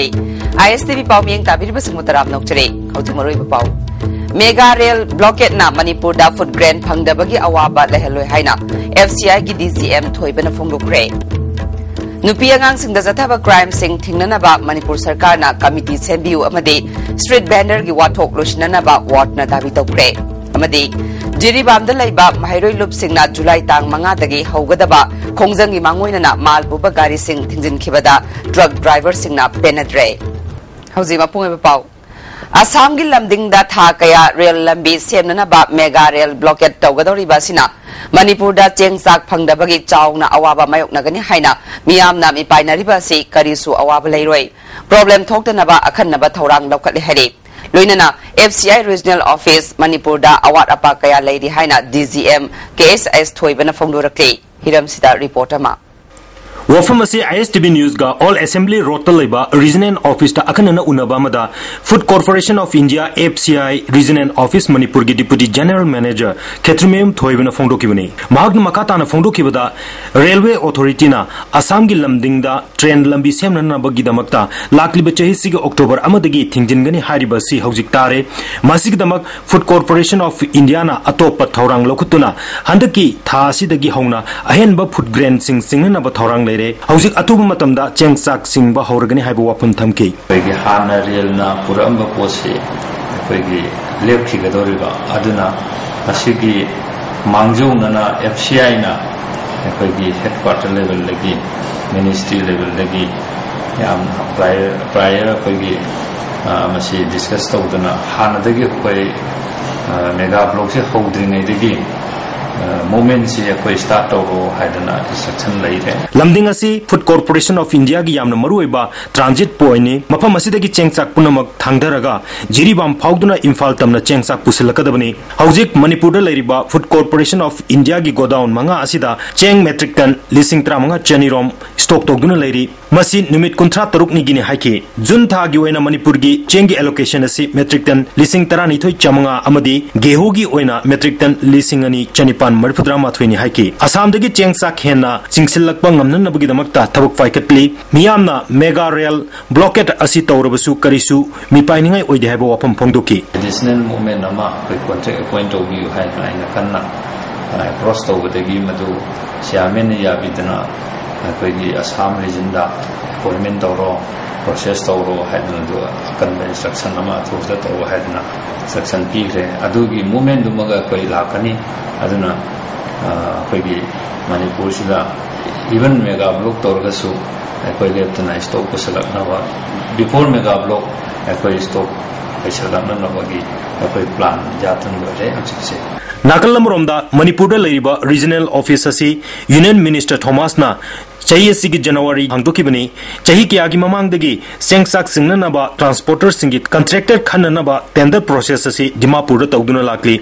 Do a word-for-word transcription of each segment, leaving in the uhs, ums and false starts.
ꯑꯥꯏ S T V ꯄꯥꯎ ꯃꯤꯠꯌꯦꯡ ꯇꯥꯕꯤꯔꯤꯕꯁꯤꯡꯕꯨ ꯇꯔꯥꯝꯅ ꯑꯣꯛꯆꯔꯤ꯫ ꯍꯧꯖꯤꯛ ꯃꯔꯨꯑꯣꯏꯕ ꯄꯥꯎ꯫ ꯃꯦꯒꯥ ꯔꯦꯜ ꯕ꯭ꯂꯣꯀꯦꯠꯅ ꯃꯅꯤꯄꯨꯔꯗ ꯐꯨꯗ ꯒ꯭ꯔꯦꯟ ꯐꯪꯗꯕꯒꯤ ꯑꯋꯥꯕ ꯂꯩꯍꯜꯂꯣꯏ ꯍꯥꯏꯅ ꯑꯦꯐ ꯁꯤ ꯑꯥꯏꯒꯤ ꯗꯤ ꯖꯤ ꯑꯦꯝ ꯊꯣꯏꯕꯅ ꯐꯣꯡꯗꯣꯛꯈ꯭ꯔꯦ꯫ ꯅꯨꯄꯤ ꯑꯉꯥꯡꯁꯤꯡꯗ ꯆꯠꯊꯕ ꯀ꯭ꯔꯥꯏꯝꯁꯤꯡ ꯊꯤꯡꯅꯅꯕ ꯃꯅꯤꯄꯨꯔ ꯁꯔꯀꯥꯔꯅ ꯀꯃꯤꯇꯤ ꯁꯦꯝꯕꯤꯌꯨ ꯑꯃꯗꯤ ꯁ꯭ꯇ꯭ꯔꯤꯠ ꯚꯦꯟꯗꯔꯒꯤ ꯋꯥꯊꯣꯛ ꯂꯣꯏꯁꯤꯟꯅꯅꯕ ꯋꯥꯔꯗꯅ ꯗꯥꯕꯤ ꯇꯧꯈ꯭ꯔꯦ꯫ ꯑꯃꯗꯤ ꯖꯤꯔꯤꯕꯥꯝꯗ ꯂꯩꯕ ꯃꯍꯩꯔꯣꯏ ꯂꯨꯞꯁꯤꯡꯅ ꯖꯨꯂꯥꯏ ꯇꯥꯡ ꯃꯉꯥꯗꯒꯤ ꯍꯧꯒꯗꯕ ꯈꯣꯡꯖꯪꯒꯤ ꯃꯥꯡꯑꯣꯏꯅꯅ ꯃꯥꯜ ꯄꯨꯕ ꯒꯥꯔꯤꯁꯤꯡ ꯊꯤꯡꯖꯤꯟꯈꯤꯕꯗ ꯇ꯭ꯔꯛ ꯗ꯭ꯔꯥꯏꯚꯔꯁꯤꯡꯅ ꯄꯦꯟꯅꯗ꯭ꯔꯦ꯫ ꯍꯧꯖꯤꯛ ꯃꯄꯨꯡ ꯑꯣꯏꯕ ꯄꯥꯎ꯫ ꯑꯁꯥꯝꯒꯤ ꯂꯝꯗꯤꯡꯗ ꯊꯥ ꯀꯌꯥ ꯔꯦꯜ ꯂꯝꯕꯤ ꯁꯦꯝꯅꯅꯕ ꯃꯦꯒꯥ ꯔꯦꯜ ꯕ꯭ꯂꯣꯀꯦꯠ ꯇꯧꯒꯗꯧꯔꯤꯕ ꯑꯁꯤꯅ ꯃꯅꯤꯄꯨꯔꯗ ꯆꯦꯡ ꯆꯥꯛ ꯐꯪꯗꯕꯒꯤ ꯆꯥꯎꯅ ꯑꯋꯥꯕ ꯃꯥꯌꯣꯛꯅꯒꯅꯤ ꯍꯥꯏꯅ ꯃꯤꯌꯥꯝꯅ ꯃꯤꯄꯥꯏꯅꯔꯤꯕ ꯑꯁꯤ ꯀꯔꯤꯁꯨ ꯑꯋꯥꯕ ꯂꯩꯔꯣꯏ꯫ ꯄ꯭ꯔꯣꯕ꯭ꯂꯦꯝ ꯊꯣꯛꯇꯅꯕ ꯑꯈꯟꯅꯕ ꯊꯧꯔꯥꯡ ꯂꯧꯈꯠꯂꯦ ꯍꯥꯏꯔꯤ꯫ ꯂꯣꯏꯅꯅ F C I regional office ꯃꯅꯤꯄꯨꯔꯗ ꯑꯋꯥꯠ ꯑꯄꯥ ꯀꯌꯥ ꯂꯩꯔꯤ ꯍꯥꯏꯅ ꯗꯤ ꯖꯤ ꯑꯦꯝ ꯀꯦ ꯑꯦꯁ ꯑꯦꯁ ꯊꯣꯏꯕꯅ ꯐꯣꯡꯗꯣꯔꯛꯂꯤ꯫ ꯍꯤꯔꯝꯁꯤꯗ ꯔꯤꯄꯣꯔꯠ ꯑꯃ꯫ ꯋꯥꯐꯝ ꯑꯁꯤ ꯑꯥꯏ S T V ꯅ꯭ꯌꯨꯁꯒ all assembly ꯔꯣꯗꯇ ꯂꯩꯕ ꯔꯤꯖꯅꯦꯜ ꯑꯣꯐꯤꯁꯇ ꯑꯈꯟꯅꯅ ꯎꯅꯕ ꯑꯃꯗ food corporation of India, F C I, regional office ꯃꯅꯤꯄꯨꯔꯒꯤ ꯗꯤꯄꯨꯇꯤ ꯖꯦꯅꯔꯦꯜ ꯃꯦꯅꯦꯖꯔ ꯈꯦꯇ꯭ꯔꯤꯃꯌꯨꯝ ꯊꯣꯏꯕꯅ ꯐꯣꯡꯗꯣꯛꯈꯤꯕꯅꯤ꯫ ꯃꯍꯥꯛꯅ ꯃꯈꯥ ꯇꯥꯅ ꯐꯣꯡꯗꯣꯛꯈꯤꯕꯗ, ꯔꯦꯜꯋꯦ ꯑꯣꯊꯣꯔꯤꯇꯤꯅ ꯑꯁꯥꯝꯒꯤ ꯂꯝꯗꯤꯡꯗ ꯇ꯭ꯔꯦꯟ ꯂꯝꯕꯤ ꯁꯦꯝꯅꯅꯕꯒꯤꯗꯃꯛꯇ ꯂꯥꯛꯂꯤꯕ ꯆꯍꯤꯁꯤꯒꯤ ꯑꯣꯛꯇꯣꯕꯔ ꯑꯃꯗꯒꯤ ꯊꯤꯡꯖꯤꯟꯒꯅꯤ ꯍꯥꯏꯔꯤꯕ ꯑꯁꯤ ꯍꯧꯖꯤꯛ ꯇꯥꯔꯦ꯫ ꯃꯁꯤꯒꯤꯗꯃꯛ ꯐꯨꯗ ꯀꯣꯔꯄꯣꯔꯦꯁꯟ ꯑꯣꯐ ꯏꯟꯗꯤꯌꯥꯅ ꯑꯇꯣꯞꯄ ꯊꯧꯔꯥꯡ ꯂꯧꯈꯠꯇꯨꯅ ꯍꯟꯗꯛꯀꯤ ꯊꯥ ꯑꯁꯤꯗꯒꯤ ꯍꯧꯅ ꯑꯍꯦꯟꯕ ꯐꯨꯗ ꯒ꯭ꯔꯦꯟꯁꯤꯡ ꯆꯤꯡꯅꯅꯕ ꯊꯧꯔꯥꯡ ꯂꯩꯔꯦ꯫ ꯍꯧꯖꯤꯛ ꯑꯊꯨꯕ ꯃꯇꯝꯗ ꯆꯦꯡ ꯆꯥꯛ ꯆꯤꯡꯕ ꯍꯧꯔꯒꯅꯤ ꯍꯥꯏꯕ ꯋꯥꯐꯝ ꯊꯝꯈꯤ꯫ ꯑꯩꯈꯣꯏꯒꯤ ꯍꯥꯟꯅ ꯔꯦꯜꯅ ꯄꯨꯔꯛꯑꯝꯕ ꯄꯣꯠꯁꯤ ꯑꯩꯈꯣꯏꯒꯤ ꯂꯦꯞꯈꯤꯒꯗꯧꯔꯤꯕ, ꯑꯗꯨꯅ ꯃꯁꯤꯒꯤ ꯃꯥꯡꯖꯧꯅꯅ ꯑꯦꯐ ꯁꯤ ꯑꯥꯏꯅ ꯑꯩꯈꯣꯏꯒꯤ ꯍꯦꯗ ꯀ꯭ꯋꯥꯇꯔ ꯂꯦꯚꯦꯜꯗꯒꯤ, ꯃꯤꯅꯤꯁꯇ꯭ꯔꯤ ꯂꯦꯚꯦꯜꯗꯒꯤ ꯌꯥꯝꯅ ꯄ꯭ꯔꯥꯏꯌꯔ, ꯄ꯭ꯔꯥꯏꯌꯔ ꯑꯩꯈꯣꯏꯒꯤ, ꯑ, ꯃꯁꯤ ꯗꯤꯁꯀꯁ ꯇꯧꯗꯨꯅ ꯍꯥꯟꯅꯗꯒꯤ ꯑꯩꯈꯣꯏ, ꯑ, ꯃꯦꯒꯥ ꯕ꯭ꯂꯣꯛꯁꯦ ꯍꯧꯗ꯭ꯔꯤꯉꯩꯗꯒꯤ, ꯑ, ꯃꯨꯚꯃꯦꯟꯁꯤ ꯑꯩꯈꯣꯏ ꯁ꯭ꯇꯥꯔꯠ ꯇꯧꯔꯣ ꯍꯥꯏꯗꯅ ꯏꯟꯁꯇ꯭ꯔꯛꯁꯟ ꯂꯩꯔꯦ꯫ ꯂꯝꯗꯤꯡ ꯑꯁꯤ ꯐꯨꯗ ꯀꯣꯔꯄꯣꯔꯦꯁꯟ ꯑꯣꯐ ꯏꯟꯗꯤꯌꯥꯒꯤ ꯌꯥꯝꯅ ꯃꯔꯨꯑꯣꯏꯕ ꯇ꯭ꯔꯥꯟꯖꯤꯠ ꯄꯣꯏꯟꯠꯅꯤ꯫ ꯃꯐꯝ ꯑꯁꯤꯗꯒꯤ ꯆꯦꯡ ꯆꯥꯛ ꯄꯨꯝꯅꯃꯛ ꯊꯥꯡꯊꯔꯒ ꯖꯤꯔꯤꯕꯥꯝ ꯐꯥꯎꯗꯨꯅ ꯏꯝꯐꯥꯜ ꯇꯝꯅ ꯆꯦꯡ ꯆꯥꯛ ꯄꯨꯁꯤꯜꯂꯛꯀꯗꯕꯅꯤ꯫ ꯍꯧꯖꯤꯛ ꯃꯅꯤꯄꯨꯔꯗ ꯂꯩꯔꯤꯕ ꯐꯨꯗ ꯀꯣꯔꯄꯣꯔꯦꯁꯟ ꯑꯣꯐ ꯏꯟꯗꯤꯌꯥꯒꯤ ꯒꯣꯗꯥꯎꯟ ꯃꯉꯥ ꯑꯁꯤꯗ ꯆꯦꯡ ꯃꯦꯇ꯭ꯔꯤꯛ ꯇꯟ ꯂꯤꯁꯤꯡ ꯇꯔꯥꯃꯉꯥ ꯆꯅꯤꯔꯣꯝ ꯁ꯭ꯇꯣꯛ ꯇꯧꯗꯨꯅ ꯂꯩꯔꯤ꯫ ꯃꯁꯤ ꯅꯨꯃꯤꯠ ꯀꯨꯟꯊ꯭ꯔꯥ ꯇꯔꯨꯛꯅꯤꯒꯤꯅꯤ ꯍꯥꯏꯈꯤ꯫ ꯖꯨꯟ ꯊꯥꯒꯤ ꯑꯣꯏꯅ ꯃꯅꯤꯄꯨꯔꯒꯤ ꯆꯦꯡꯒꯤ allocation ꯑꯁꯤ metric ton ꯂꯤꯁꯤꯡ ꯇꯔꯥꯅꯤꯊꯣꯏ ꯆꯥꯃꯉꯥ ꯑꯃꯗꯤ ꯒꯦꯍꯨꯒꯤ ꯑꯣꯏꯅ metric ton ꯂꯤꯁꯤꯡ ꯑꯅꯤ ꯆꯅꯤꯄꯥꯟ ꯃꯔꯤꯐꯨꯇꯔꯥ ꯃꯥꯊꯣꯏꯅꯤ ꯍꯥꯏꯈꯤ꯫ ꯑꯁꯥꯝꯗꯒꯤ ꯆꯦꯡ ꯆꯥꯛ ꯍꯦꯟꯅ ꯆꯤꯡꯁꯤꯜꯂꯛꯄ ꯉꯝꯅꯅꯕꯒꯤꯗꯃꯛꯇ ꯊꯕꯛ ꯄꯥꯏꯈꯠꯂꯤ꯫ ꯃꯤꯌꯥꯝꯅ mega rail blockade ꯑꯁꯤ ꯇꯧꯔꯕꯁꯨ ꯀꯔꯤꯁꯨ ꯃꯤꯄꯥꯏꯅꯤꯡꯉꯥꯏ ꯑꯣꯏꯗꯦ ꯍꯥꯏꯕ ꯋꯥꯐꯝ ꯐꯣꯡꯗꯣꯛꯈꯤ꯫ Additional movement ꯑꯃ ꯑꯩꯈꯣꯏ contract appoint ꯇꯧꯕꯤꯌꯨ ꯍꯥꯏꯅ ꯑꯩꯅ ꯀꯟꯅ, ꯑ, approach ꯇꯧꯕꯗꯒꯤ ꯃꯗꯨ chairman ꯅ ꯌꯥꯕꯤꯗꯅ ꯑꯩꯈꯣꯏꯒꯤ ꯑꯁꯥꯝ region ꯗ appointment ꯇꯧꯔꯣ, process ꯇꯧꯔꯣ ꯍꯥꯏꯗꯅ ꯑꯗꯨ ꯑꯀꯟꯕ instruction ꯑꯃ ꯑꯊꯨꯕꯗ ꯇꯧꯔꯣ ꯍꯥꯏꯗꯅ instruction ꯄꯤꯈ꯭ꯔꯦ꯫ ꯑꯗꯨꯒꯤ movement ꯗꯨꯃꯒ ꯑꯩꯈꯣꯏ ꯂꯥꯛꯀꯅꯤ꯫ ꯑꯗꯨꯅ, ꯑ, ꯑꯩꯈꯣꯏꯒꯤ ꯃꯅꯤꯄꯨꯔꯁꯤꯗ even mega block ꯇꯧꯔꯒꯁꯨ ꯑꯩꯈꯣꯏ ꯂꯦꯞꯇꯅ stock ꯄꯨꯁꯜꯂꯛꯅꯕ, before mega block ꯑꯩꯈꯣꯏ stock ꯂꯩꯁꯜꯂꯛꯅꯅꯕꯒꯤ ꯑꯩꯈꯣꯏ plan ꯌꯥꯠꯇꯨꯅ ꯂꯣꯏꯔꯦ ꯍꯧꯖꯤꯛꯁꯦ꯫ ꯅꯥꯀꯜ ꯑꯃꯔꯣꯝꯗ ꯃꯅꯤꯄꯨꯔꯗ ꯂꯩꯔꯤꯕ regional office ꯑꯁꯤ Union Minister ꯊꯣꯃꯥꯁꯅ ꯆꯍꯤ ꯑꯁꯤꯒꯤ ꯖꯅꯋꯥꯔꯤ ꯍꯥꯡꯗꯣꯛꯈꯤꯕꯅꯤ꯫ ꯆꯍꯤ ꯀꯌꯥꯒꯤ ꯃꯃꯥꯡꯗꯒꯤ ꯆꯦꯡ ꯆꯥꯛ ꯆꯤꯡꯅꯅꯕ transporter ꯁꯤꯡꯒꯤ contractor ꯈꯟꯅꯅꯕ tender process ꯑꯁꯤ ꯗꯤꯃꯥꯄꯨꯔꯗ ꯇꯧꯗꯨꯅ ꯂꯥꯛꯂꯤ꯫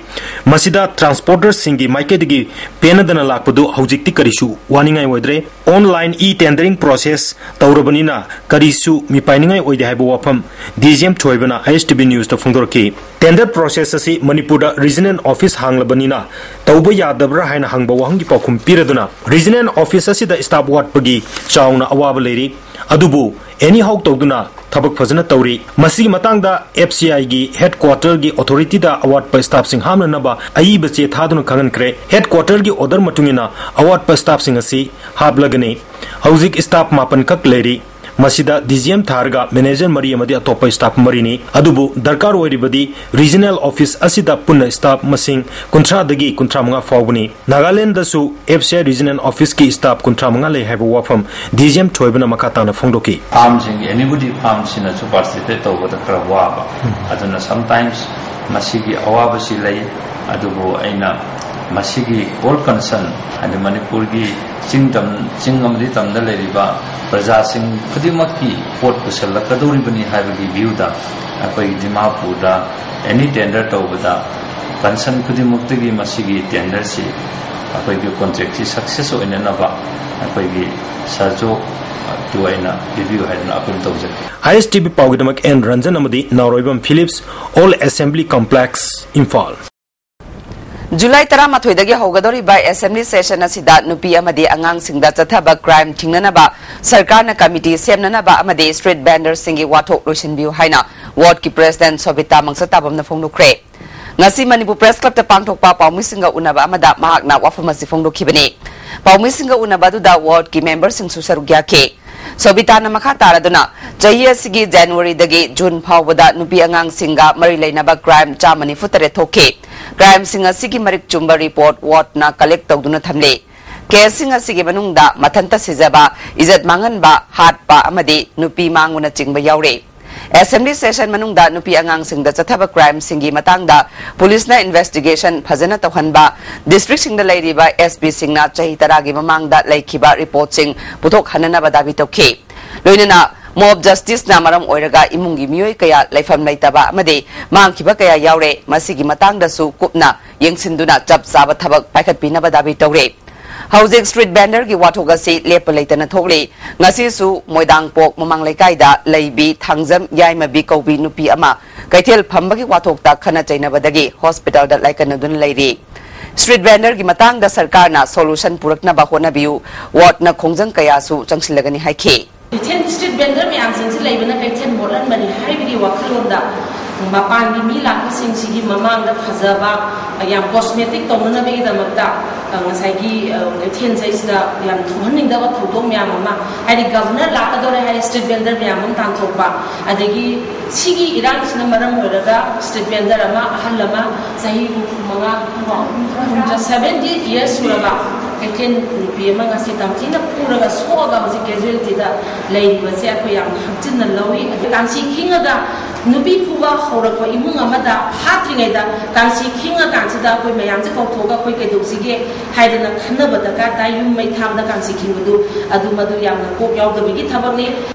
ꯃꯁꯤꯗ transporter ꯁꯤꯡꯒꯤ ꯃꯥꯏꯀꯩꯗꯒꯤ ꯄꯦꯟꯅꯗꯅ ꯂꯥꯛꯄꯗꯨ ꯍꯧꯖꯤꯛꯇꯤ ꯀꯔꯤꯁꯨ ꯋꯥꯅꯤꯡꯉꯥꯏ ꯑꯣꯏꯗ꯭ꯔꯦ꯫ Online e-tendering process ꯇꯧꯔꯕꯅꯤꯅ ꯀꯔꯤꯁꯨ ꯃꯤꯄꯥꯏꯅꯤꯡꯉꯥꯏ ꯑꯣꯏꯗꯦ ꯍꯥꯏꯕ ꯋꯥꯐꯝ D G M ꯊꯣꯏꯕꯅ I S T V news ꯇ ꯐꯣꯡꯗꯣꯔꯛꯈꯤ꯫ Tender process ꯑꯁꯤ ꯃꯅꯤꯄꯨꯔꯗ regional office ꯍꯥꯡꯂꯕꯅꯤꯅ ꯇꯧꯕ ꯌꯥꯗꯕ꯭ꯔꯥ ꯍꯥꯏꯅ ꯍꯪꯕ ꯋꯥꯍꯪꯒꯤ ꯄꯥꯎꯈꯨꯝ ꯄꯤꯔꯗꯨꯅ, regional office ꯑꯁꯤꯗ staff ꯋꯥꯠꯄꯒꯤ ꯆꯥꯎꯅ ꯑꯋꯥꯕ ꯂꯩꯔꯤ, ꯑꯗꯨꯕꯨ anyhow ꯇꯧꯗꯨꯅ ꯊꯕꯛ ꯐꯖꯅ ꯇꯧꯔꯤ꯫ ꯃꯁꯤꯒꯤ ꯃꯇꯥꯡꯗ F C I ꯒꯤ headquarter ꯒꯤ authority ꯗ ꯑꯋꯥꯠꯄ staff ꯁꯤꯡ ꯍꯥꯞꯅꯅꯕ ꯑꯏꯕ ꯆꯦ ꯊꯥꯗꯨꯅ ꯈꯪꯍꯟꯈ꯭ꯔꯦ꯫ Headquarter ꯒꯤ order ꯃꯇꯨꯡ ꯏꯟꯅ ꯑꯋꯥꯠꯄ staff ꯁꯤꯡ ꯑꯁꯤ ꯍꯥꯞꯂꯒꯅꯤ꯫ ꯍꯧꯖꯤꯛ staff ꯃꯥꯄꯟ ꯈꯛ ꯂꯩꯔꯤ꯫ ꯃꯁꯤꯗ D G M ꯊꯥꯔꯒ manager ꯃꯔꯤ ꯑꯃꯗꯤ ꯑꯇꯣꯞꯄ staff ꯃꯔꯤꯅꯤ꯫ ꯑꯗꯨꯕꯨ ꯗꯔꯀꯥꯔ ꯑꯣꯏꯔꯤꯕꯗꯤ regional office ꯑꯁꯤꯗ ꯄꯨꯟꯅ staff ꯃꯁꯤꯡ ꯀꯨꯟꯊ꯭ꯔꯥꯗꯒꯤ ꯀꯨꯟꯊ꯭ꯔꯥꯃꯉꯥ ꯐꯥꯎꯕꯅꯤ꯫ ꯅꯥꯒꯥꯂꯦꯟꯗꯁꯨ F C I regional office ꯀꯤ staff ꯀꯨꯟꯊ꯭ꯔꯥꯃꯉꯥ ꯂꯩ ꯍꯥꯏꯕ ꯋꯥꯐꯝ D G M ꯊꯣꯏꯕꯅ ꯃꯈꯥ ꯇꯥꯅ ꯐꯣꯡꯗꯣꯛꯈꯤ꯫ Farm ꯁꯤꯡꯒꯤ, anybody farm ꯁꯤꯅꯁꯨ participate ꯇꯧꯕꯗ ꯈꯔ ꯋꯥꯕ, ꯑꯗꯨꯅ sometimes ꯃꯁꯤꯒꯤ ꯑꯋꯥꯕꯁꯤ ꯂꯩ꯫ ꯑꯗꯨꯕꯨ ꯑꯩꯅ ꯃꯁꯤꯒꯤ all concern, ꯍꯥꯏꯗꯤ ꯃꯅꯤꯄꯨꯔꯒꯤ ꯆꯤꯡ ꯇꯝ, ꯆꯤꯡ ꯑꯃꯗꯤ ꯇꯝꯗ ꯂꯩꯔꯤꯕ ꯄ꯭ꯔꯖꯥꯁꯤꯡ ꯈꯨꯗꯤꯡꯃꯛꯀꯤ ꯄꯣꯠ ꯄꯨꯁꯜꯂꯛꯀꯗꯧꯔꯤꯕꯅꯤ ꯍꯥꯏꯕꯒꯤ view ꯗ ꯑꯩꯈꯣꯏ ꯗꯤꯃꯥꯄꯨꯔꯗ any tender ꯇꯧꯕꯗ concern ꯈꯨꯗꯤꯡꯃꯛꯇꯒꯤ ꯃꯁꯤꯒꯤ tender ꯁꯤ ꯑꯩꯈꯣꯏꯒꯤ ꯀꯣꯟꯇ꯭ꯔꯦꯛꯁꯤ ꯁꯛꯁꯦꯁ ꯑꯣꯏꯅꯅꯕ ꯑꯩꯈꯣꯏꯒꯤ ꯁꯍꯖꯣꯒꯇꯨ ꯑꯩꯅ ꯄꯤꯕꯤꯌꯨ ꯍꯥꯏꯗꯅ ꯑꯄꯤꯜ ꯇꯧꯖꯔꯤ꯫ ꯑꯥꯏ ꯑꯦꯁ ꯇꯤ ꯚꯤ ꯄꯥꯎꯒꯤꯗꯃꯛ ꯑꯦꯟ ꯔꯟꯖꯟ ꯑꯃꯗꯤ Naoroibam Philips, old assembly complex, Imphal. July ꯇꯔꯥꯃꯥꯊꯣꯏꯗꯒꯤ ꯍꯧꯒꯗꯧꯔꯤꯕ ꯑꯦꯁꯦꯝꯕ꯭ꯂꯤ ꯁꯦꯁꯟ ꯑꯁꯤꯗ ꯅꯨꯄꯤ ꯑꯃꯗꯤ ꯑꯉꯥꯡꯁꯤꯡꯗ ꯆꯠꯊꯕ ꯀ꯭ꯔꯥꯏꯝ ꯊꯤꯡꯅꯅꯕ ꯁꯔꯀꯥꯔꯅ ꯀꯃꯤꯇꯤ ꯁꯦꯝꯅꯅꯕ ꯑꯃꯗꯤ ꯁ꯭ꯇ꯭ꯔꯤꯠ ꯚꯦꯟꯗꯔꯁꯤꯡꯒꯤ ꯋꯥꯊꯣꯛ ꯂꯣꯏꯁꯤꯟꯕꯤꯌꯨ ꯍꯥꯏꯅ ꯋꯥꯔꯗꯀꯤ ꯄ꯭ꯔꯦꯁꯤꯗꯦꯟꯠ ꯁꯣꯕꯤꯇꯥ ꯃꯪꯁꯇꯥꯕꯝꯅ ꯐꯣꯡꯗꯣꯛꯈ꯭ꯔꯦ꯫ ꯉꯁꯤ ꯃꯅꯤꯄꯨꯔ ꯄ꯭ꯔꯦꯁ ꯀ꯭ꯂꯕꯇ ꯄꯥꯡꯊꯣꯛꯄ ꯄꯥꯎꯃꯤꯁꯤꯡꯒ ꯎꯅꯕ ꯑꯃꯗ ꯃꯍꯥꯛꯅ ꯋꯥꯐꯝ ꯑꯁꯤ ꯐꯣꯡꯗꯣꯛꯈꯤꯕꯅꯤ꯫ ꯄꯥꯎꯃꯤꯁꯤꯡꯒ ꯎꯅꯕ ꯑꯗꯨꯗ ꯋꯥꯔꯗꯀꯤ ꯃꯦꯝꯕꯔꯁꯤꯡꯁꯨ ꯁꯔꯨꯛ ꯌꯥꯈꯤ꯫ ꯁꯣꯕꯤꯇꯥꯅ ꯃꯈꯥ ꯇꯥꯔꯗꯨꯅ, ꯆꯍꯤ ꯑꯁꯤꯒꯤ ꯖꯅꯋꯥꯔꯤꯗꯒꯤ ꯖꯨꯟ ꯐꯥꯎꯕꯗ ꯅꯨꯄꯤ ꯑꯉꯥꯡꯁꯤꯡꯒ ꯃꯔꯤ ꯂꯩꯅꯕ ꯀ꯭ꯔꯥꯏꯝ ꯆꯥꯝꯃ ꯅꯤꯐꯨ ꯇꯔꯦꯠ ꯊꯣꯛꯈꯤ꯫ ꯀ꯭ꯔꯥꯏꯝꯁꯤꯡ ꯑꯁꯤꯒꯤ ꯃꯔꯤꯛ ꯆꯨꯝꯕ ꯔꯤꯄꯣꯔꯠ ꯋꯥꯔꯗꯅ ꯀꯂꯦꯛ ꯇꯧꯗꯨꯅ ꯊꯝꯂꯤ꯫ ꯀꯦꯁꯁꯤꯡ ꯑꯁꯤꯒꯤ ꯃꯅꯨꯡꯗ ꯃꯊꯟꯇ ꯁꯤꯖꯕ, ꯏꯖꯠ ꯃꯥꯡꯍꯟꯕ, ꯍꯥꯠꯄ ꯑꯃꯗꯤ ꯅꯨꯄꯤ ꯃꯥꯡꯕꯅꯆꯤꯡꯕ ꯌꯥꯎꯔꯤ꯫ ꯑꯦꯁꯦꯝꯕ꯭ꯂꯤ ꯁꯦꯁꯟ ꯃꯅꯨꯡꯗ ꯅꯨꯄꯤ ꯑꯉꯥꯡꯁꯤꯡꯗ ꯆꯠꯊꯕ ꯀ꯭ꯔꯥꯏꯝꯁꯤꯡꯒꯤ ꯃꯇꯥꯡꯗ ꯄꯨꯂꯤꯁꯅ ꯏꯟꯚꯦꯁꯇꯤꯒꯦꯁꯟ ꯐꯖꯅ ꯇꯧꯍꯟꯕ, ꯗꯤꯁꯇ꯭ꯔꯤꯛꯁꯤꯡꯗ ꯂꯩꯔꯤꯕ ꯑꯦꯁ ꯄꯤꯁꯤꯡꯅ ꯆꯍꯤ ꯇꯔꯥꯒꯤ ꯃꯃꯥꯡꯗ ꯂꯩꯈꯤꯕ ꯔꯤꯄꯣꯔꯠꯁꯤꯡ ꯄꯨꯊꯣꯛꯍꯟꯅꯅꯕ ꯗꯥꯕꯤ ꯇꯧꯈꯤ꯫ ꯂꯣꯏꯅꯅ ꯃꯣꯕ ꯖꯁꯇꯤꯁꯅ ꯃꯔꯝ ꯑꯣꯏꯔꯒ ꯏꯃꯨꯡꯒꯤ ꯃꯤꯑꯣꯏ ꯀꯌꯥ ꯂꯩꯐꯝ ꯂꯩꯇꯕ ꯑꯃꯗꯤ ꯃꯥꯡꯈꯤꯕ ꯀꯌꯥ ꯌꯥꯎꯔꯦ꯫ ꯃꯁꯤꯒꯤ ꯃꯇꯥꯡꯗꯁꯨ ꯀꯨꯞꯅ ꯌꯦꯡꯁꯤꯟꯗꯨꯅ ꯆꯞ ꯆꯥꯕ ꯊꯕꯛ ꯄꯥꯏꯈꯠꯄꯤꯅꯕ ꯗꯥꯕꯤ ꯇꯧꯔꯦ꯫ ꯍꯧꯖꯤꯛ ꯁ꯭ꯇ꯭ꯔꯤꯠ ꯚꯦꯟꯗꯔꯒꯤ ꯋꯥꯊꯣꯛ ꯑꯁꯤ ꯂꯦꯞꯄ ꯂꯩꯇꯅ ꯊꯣꯛꯂꯤ꯫ ꯉꯁꯤꯁꯨ ꯃꯣꯏꯗꯥꯡꯄꯣꯛ ꯃꯃꯥꯡ ꯂꯩꯀꯥꯏꯗ ꯂꯩꯕꯤ ꯊꯥꯡꯖꯝ ꯌꯥꯏꯃꯕꯤ ꯀꯧꯕꯤ ꯅꯨꯄꯤ ꯑꯃ ꯀꯩꯊꯦꯜ ꯐꯝꯕꯒꯤ ꯋꯥꯊꯣꯛꯇ ꯈꯠꯅ ꯆꯩꯅꯕꯗꯒꯤ ꯍꯣꯁꯄꯤꯇꯥꯜꯗ ꯂꯥꯏꯀꯠꯅꯗꯨꯅ ꯂꯩꯔꯤ꯫ ꯁ꯭ꯇ꯭ꯔꯤꯠ ꯚꯦꯟꯗꯔꯒꯤ ꯃꯇꯥꯡꯗ ꯁꯔꯀꯥꯔꯅ ꯁꯣꯂꯨꯁꯟ ꯄꯨꯔꯛꯅꯕ ꯍꯣꯠꯅꯕꯤꯌꯨ, ꯋꯥꯔꯗꯅ ꯈꯣꯡꯖꯪ ꯀꯌꯥꯁꯨ ꯆꯪꯁꯤꯜꯂꯒꯅꯤ ꯍꯥꯏꯈꯤ꯫ ꯀꯩꯊꯦꯜ ꯁ꯭ꯇ꯭ꯔꯤꯠ ꯚꯦꯟꯗꯔ ꯃꯌꯥꯝꯁꯤꯡꯁꯤ ꯂꯩꯕꯅ ꯀꯩꯊꯦꯜ ꯃꯣꯠꯍꯟꯕꯅꯤ ꯍꯥꯏꯕꯒꯤ ꯋꯥꯈꯜꯂꯣꯟꯗ ꯃꯄꯥꯟꯒꯤ ꯃꯤ ꯂꯥꯛꯄꯁꯤꯡꯁꯤꯒꯤ ꯃꯃꯥꯡꯗ ꯐꯖꯕ, ꯌꯥꯝ ꯀꯣꯁꯃꯦꯇꯤꯛ ꯇꯧꯅꯅꯕꯒꯤꯗꯃꯛꯇ, ꯑ, ꯉꯁꯥꯏꯒꯤ, ꯑ, ꯀꯩꯊꯦꯜꯁꯤꯗꯩꯁꯤꯗ ꯌꯥꯝ ꯊꯣꯛꯍꯟꯅꯤꯡꯗꯕ ꯊꯧꯗꯣꯛ ꯃꯌꯥꯝ ꯑꯃ, ꯍꯥꯏꯗꯤ ꯒꯚꯔꯅꯔ ꯂꯥꯛꯀꯗꯧꯔꯦ ꯍꯥꯏꯔꯦ ꯁ꯭ꯇ꯭ꯔꯤꯠ ꯚꯦꯟꯗꯔ ꯃꯌꯥꯝ ꯑꯃ ꯇꯥꯟꯊꯣꯛꯄ, ꯑꯗꯒꯤ ꯁꯤꯒꯤ ꯏꯔꯥꯡꯁꯤꯅ ꯃꯔꯝ ꯑꯣꯏꯔꯒ ꯁ꯭ꯇ꯭ꯔꯤꯠ ꯚꯦꯟꯗꯔ ꯑꯃ, ꯑꯍꯜ ꯑꯃ, ꯆꯍꯤ ꯍꯨꯝꯐꯨ ꯃꯉꯥ, ꯍꯨꯝꯐꯨ, ꯁꯚꯦꯟꯇꯤ ꯏꯌꯔꯁ ꯁꯨꯔꯕ ꯀꯩꯊꯦꯜ ꯅꯨꯄꯤ ꯑꯃ ꯉꯁꯤ ꯇꯝꯊꯤꯅ ꯐꯨꯔꯒ ꯁꯣꯛꯑꯒ ꯍꯧꯖꯤꯛ ꯀꯦꯖꯨꯋꯦꯜꯇꯤꯗ ꯂꯩꯔꯤꯕꯁꯦ ꯑꯩꯈꯣꯏ ꯌꯥꯝꯅ ꯍꯛꯆꯤꯟꯅ ꯂꯧꯏ꯫ ꯑꯗꯨ ꯀꯥꯡꯁꯤ ꯈꯤꯡꯉꯒ ꯅꯨꯄꯤ ꯐꯨꯕ ꯍꯧꯔꯛꯄ ꯏꯃꯨꯡ ꯑꯃꯗ ꯍꯥꯠꯇ꯭ꯔꯤꯉꯩꯗ ꯀꯥꯡꯁꯤ ꯈꯤꯡꯉꯀꯥꯟꯁꯤꯗ ꯑꯩꯈꯣꯏ ꯃꯌꯥꯝꯁꯦ ꯀꯧꯊꯣꯛꯑꯒ ꯑꯩꯈꯣꯏ ꯀꯩꯗꯧꯁꯤꯒꯦ ꯍꯥꯏꯗꯅ ꯈꯟꯅꯕ ꯗꯔꯀꯥꯔ ꯇꯥꯏ꯫ ꯌꯨꯝ ꯃꯩ ꯊꯥꯕꯗ ꯀꯥꯡꯁꯤ ꯈꯤꯡꯕꯗꯨ ꯑꯗꯨ ꯃꯗꯨ ꯌꯥꯝꯅ ꯀꯣꯛ ꯌꯥꯎꯗꯕꯒꯤ ꯊꯕꯛꯅꯤ꯫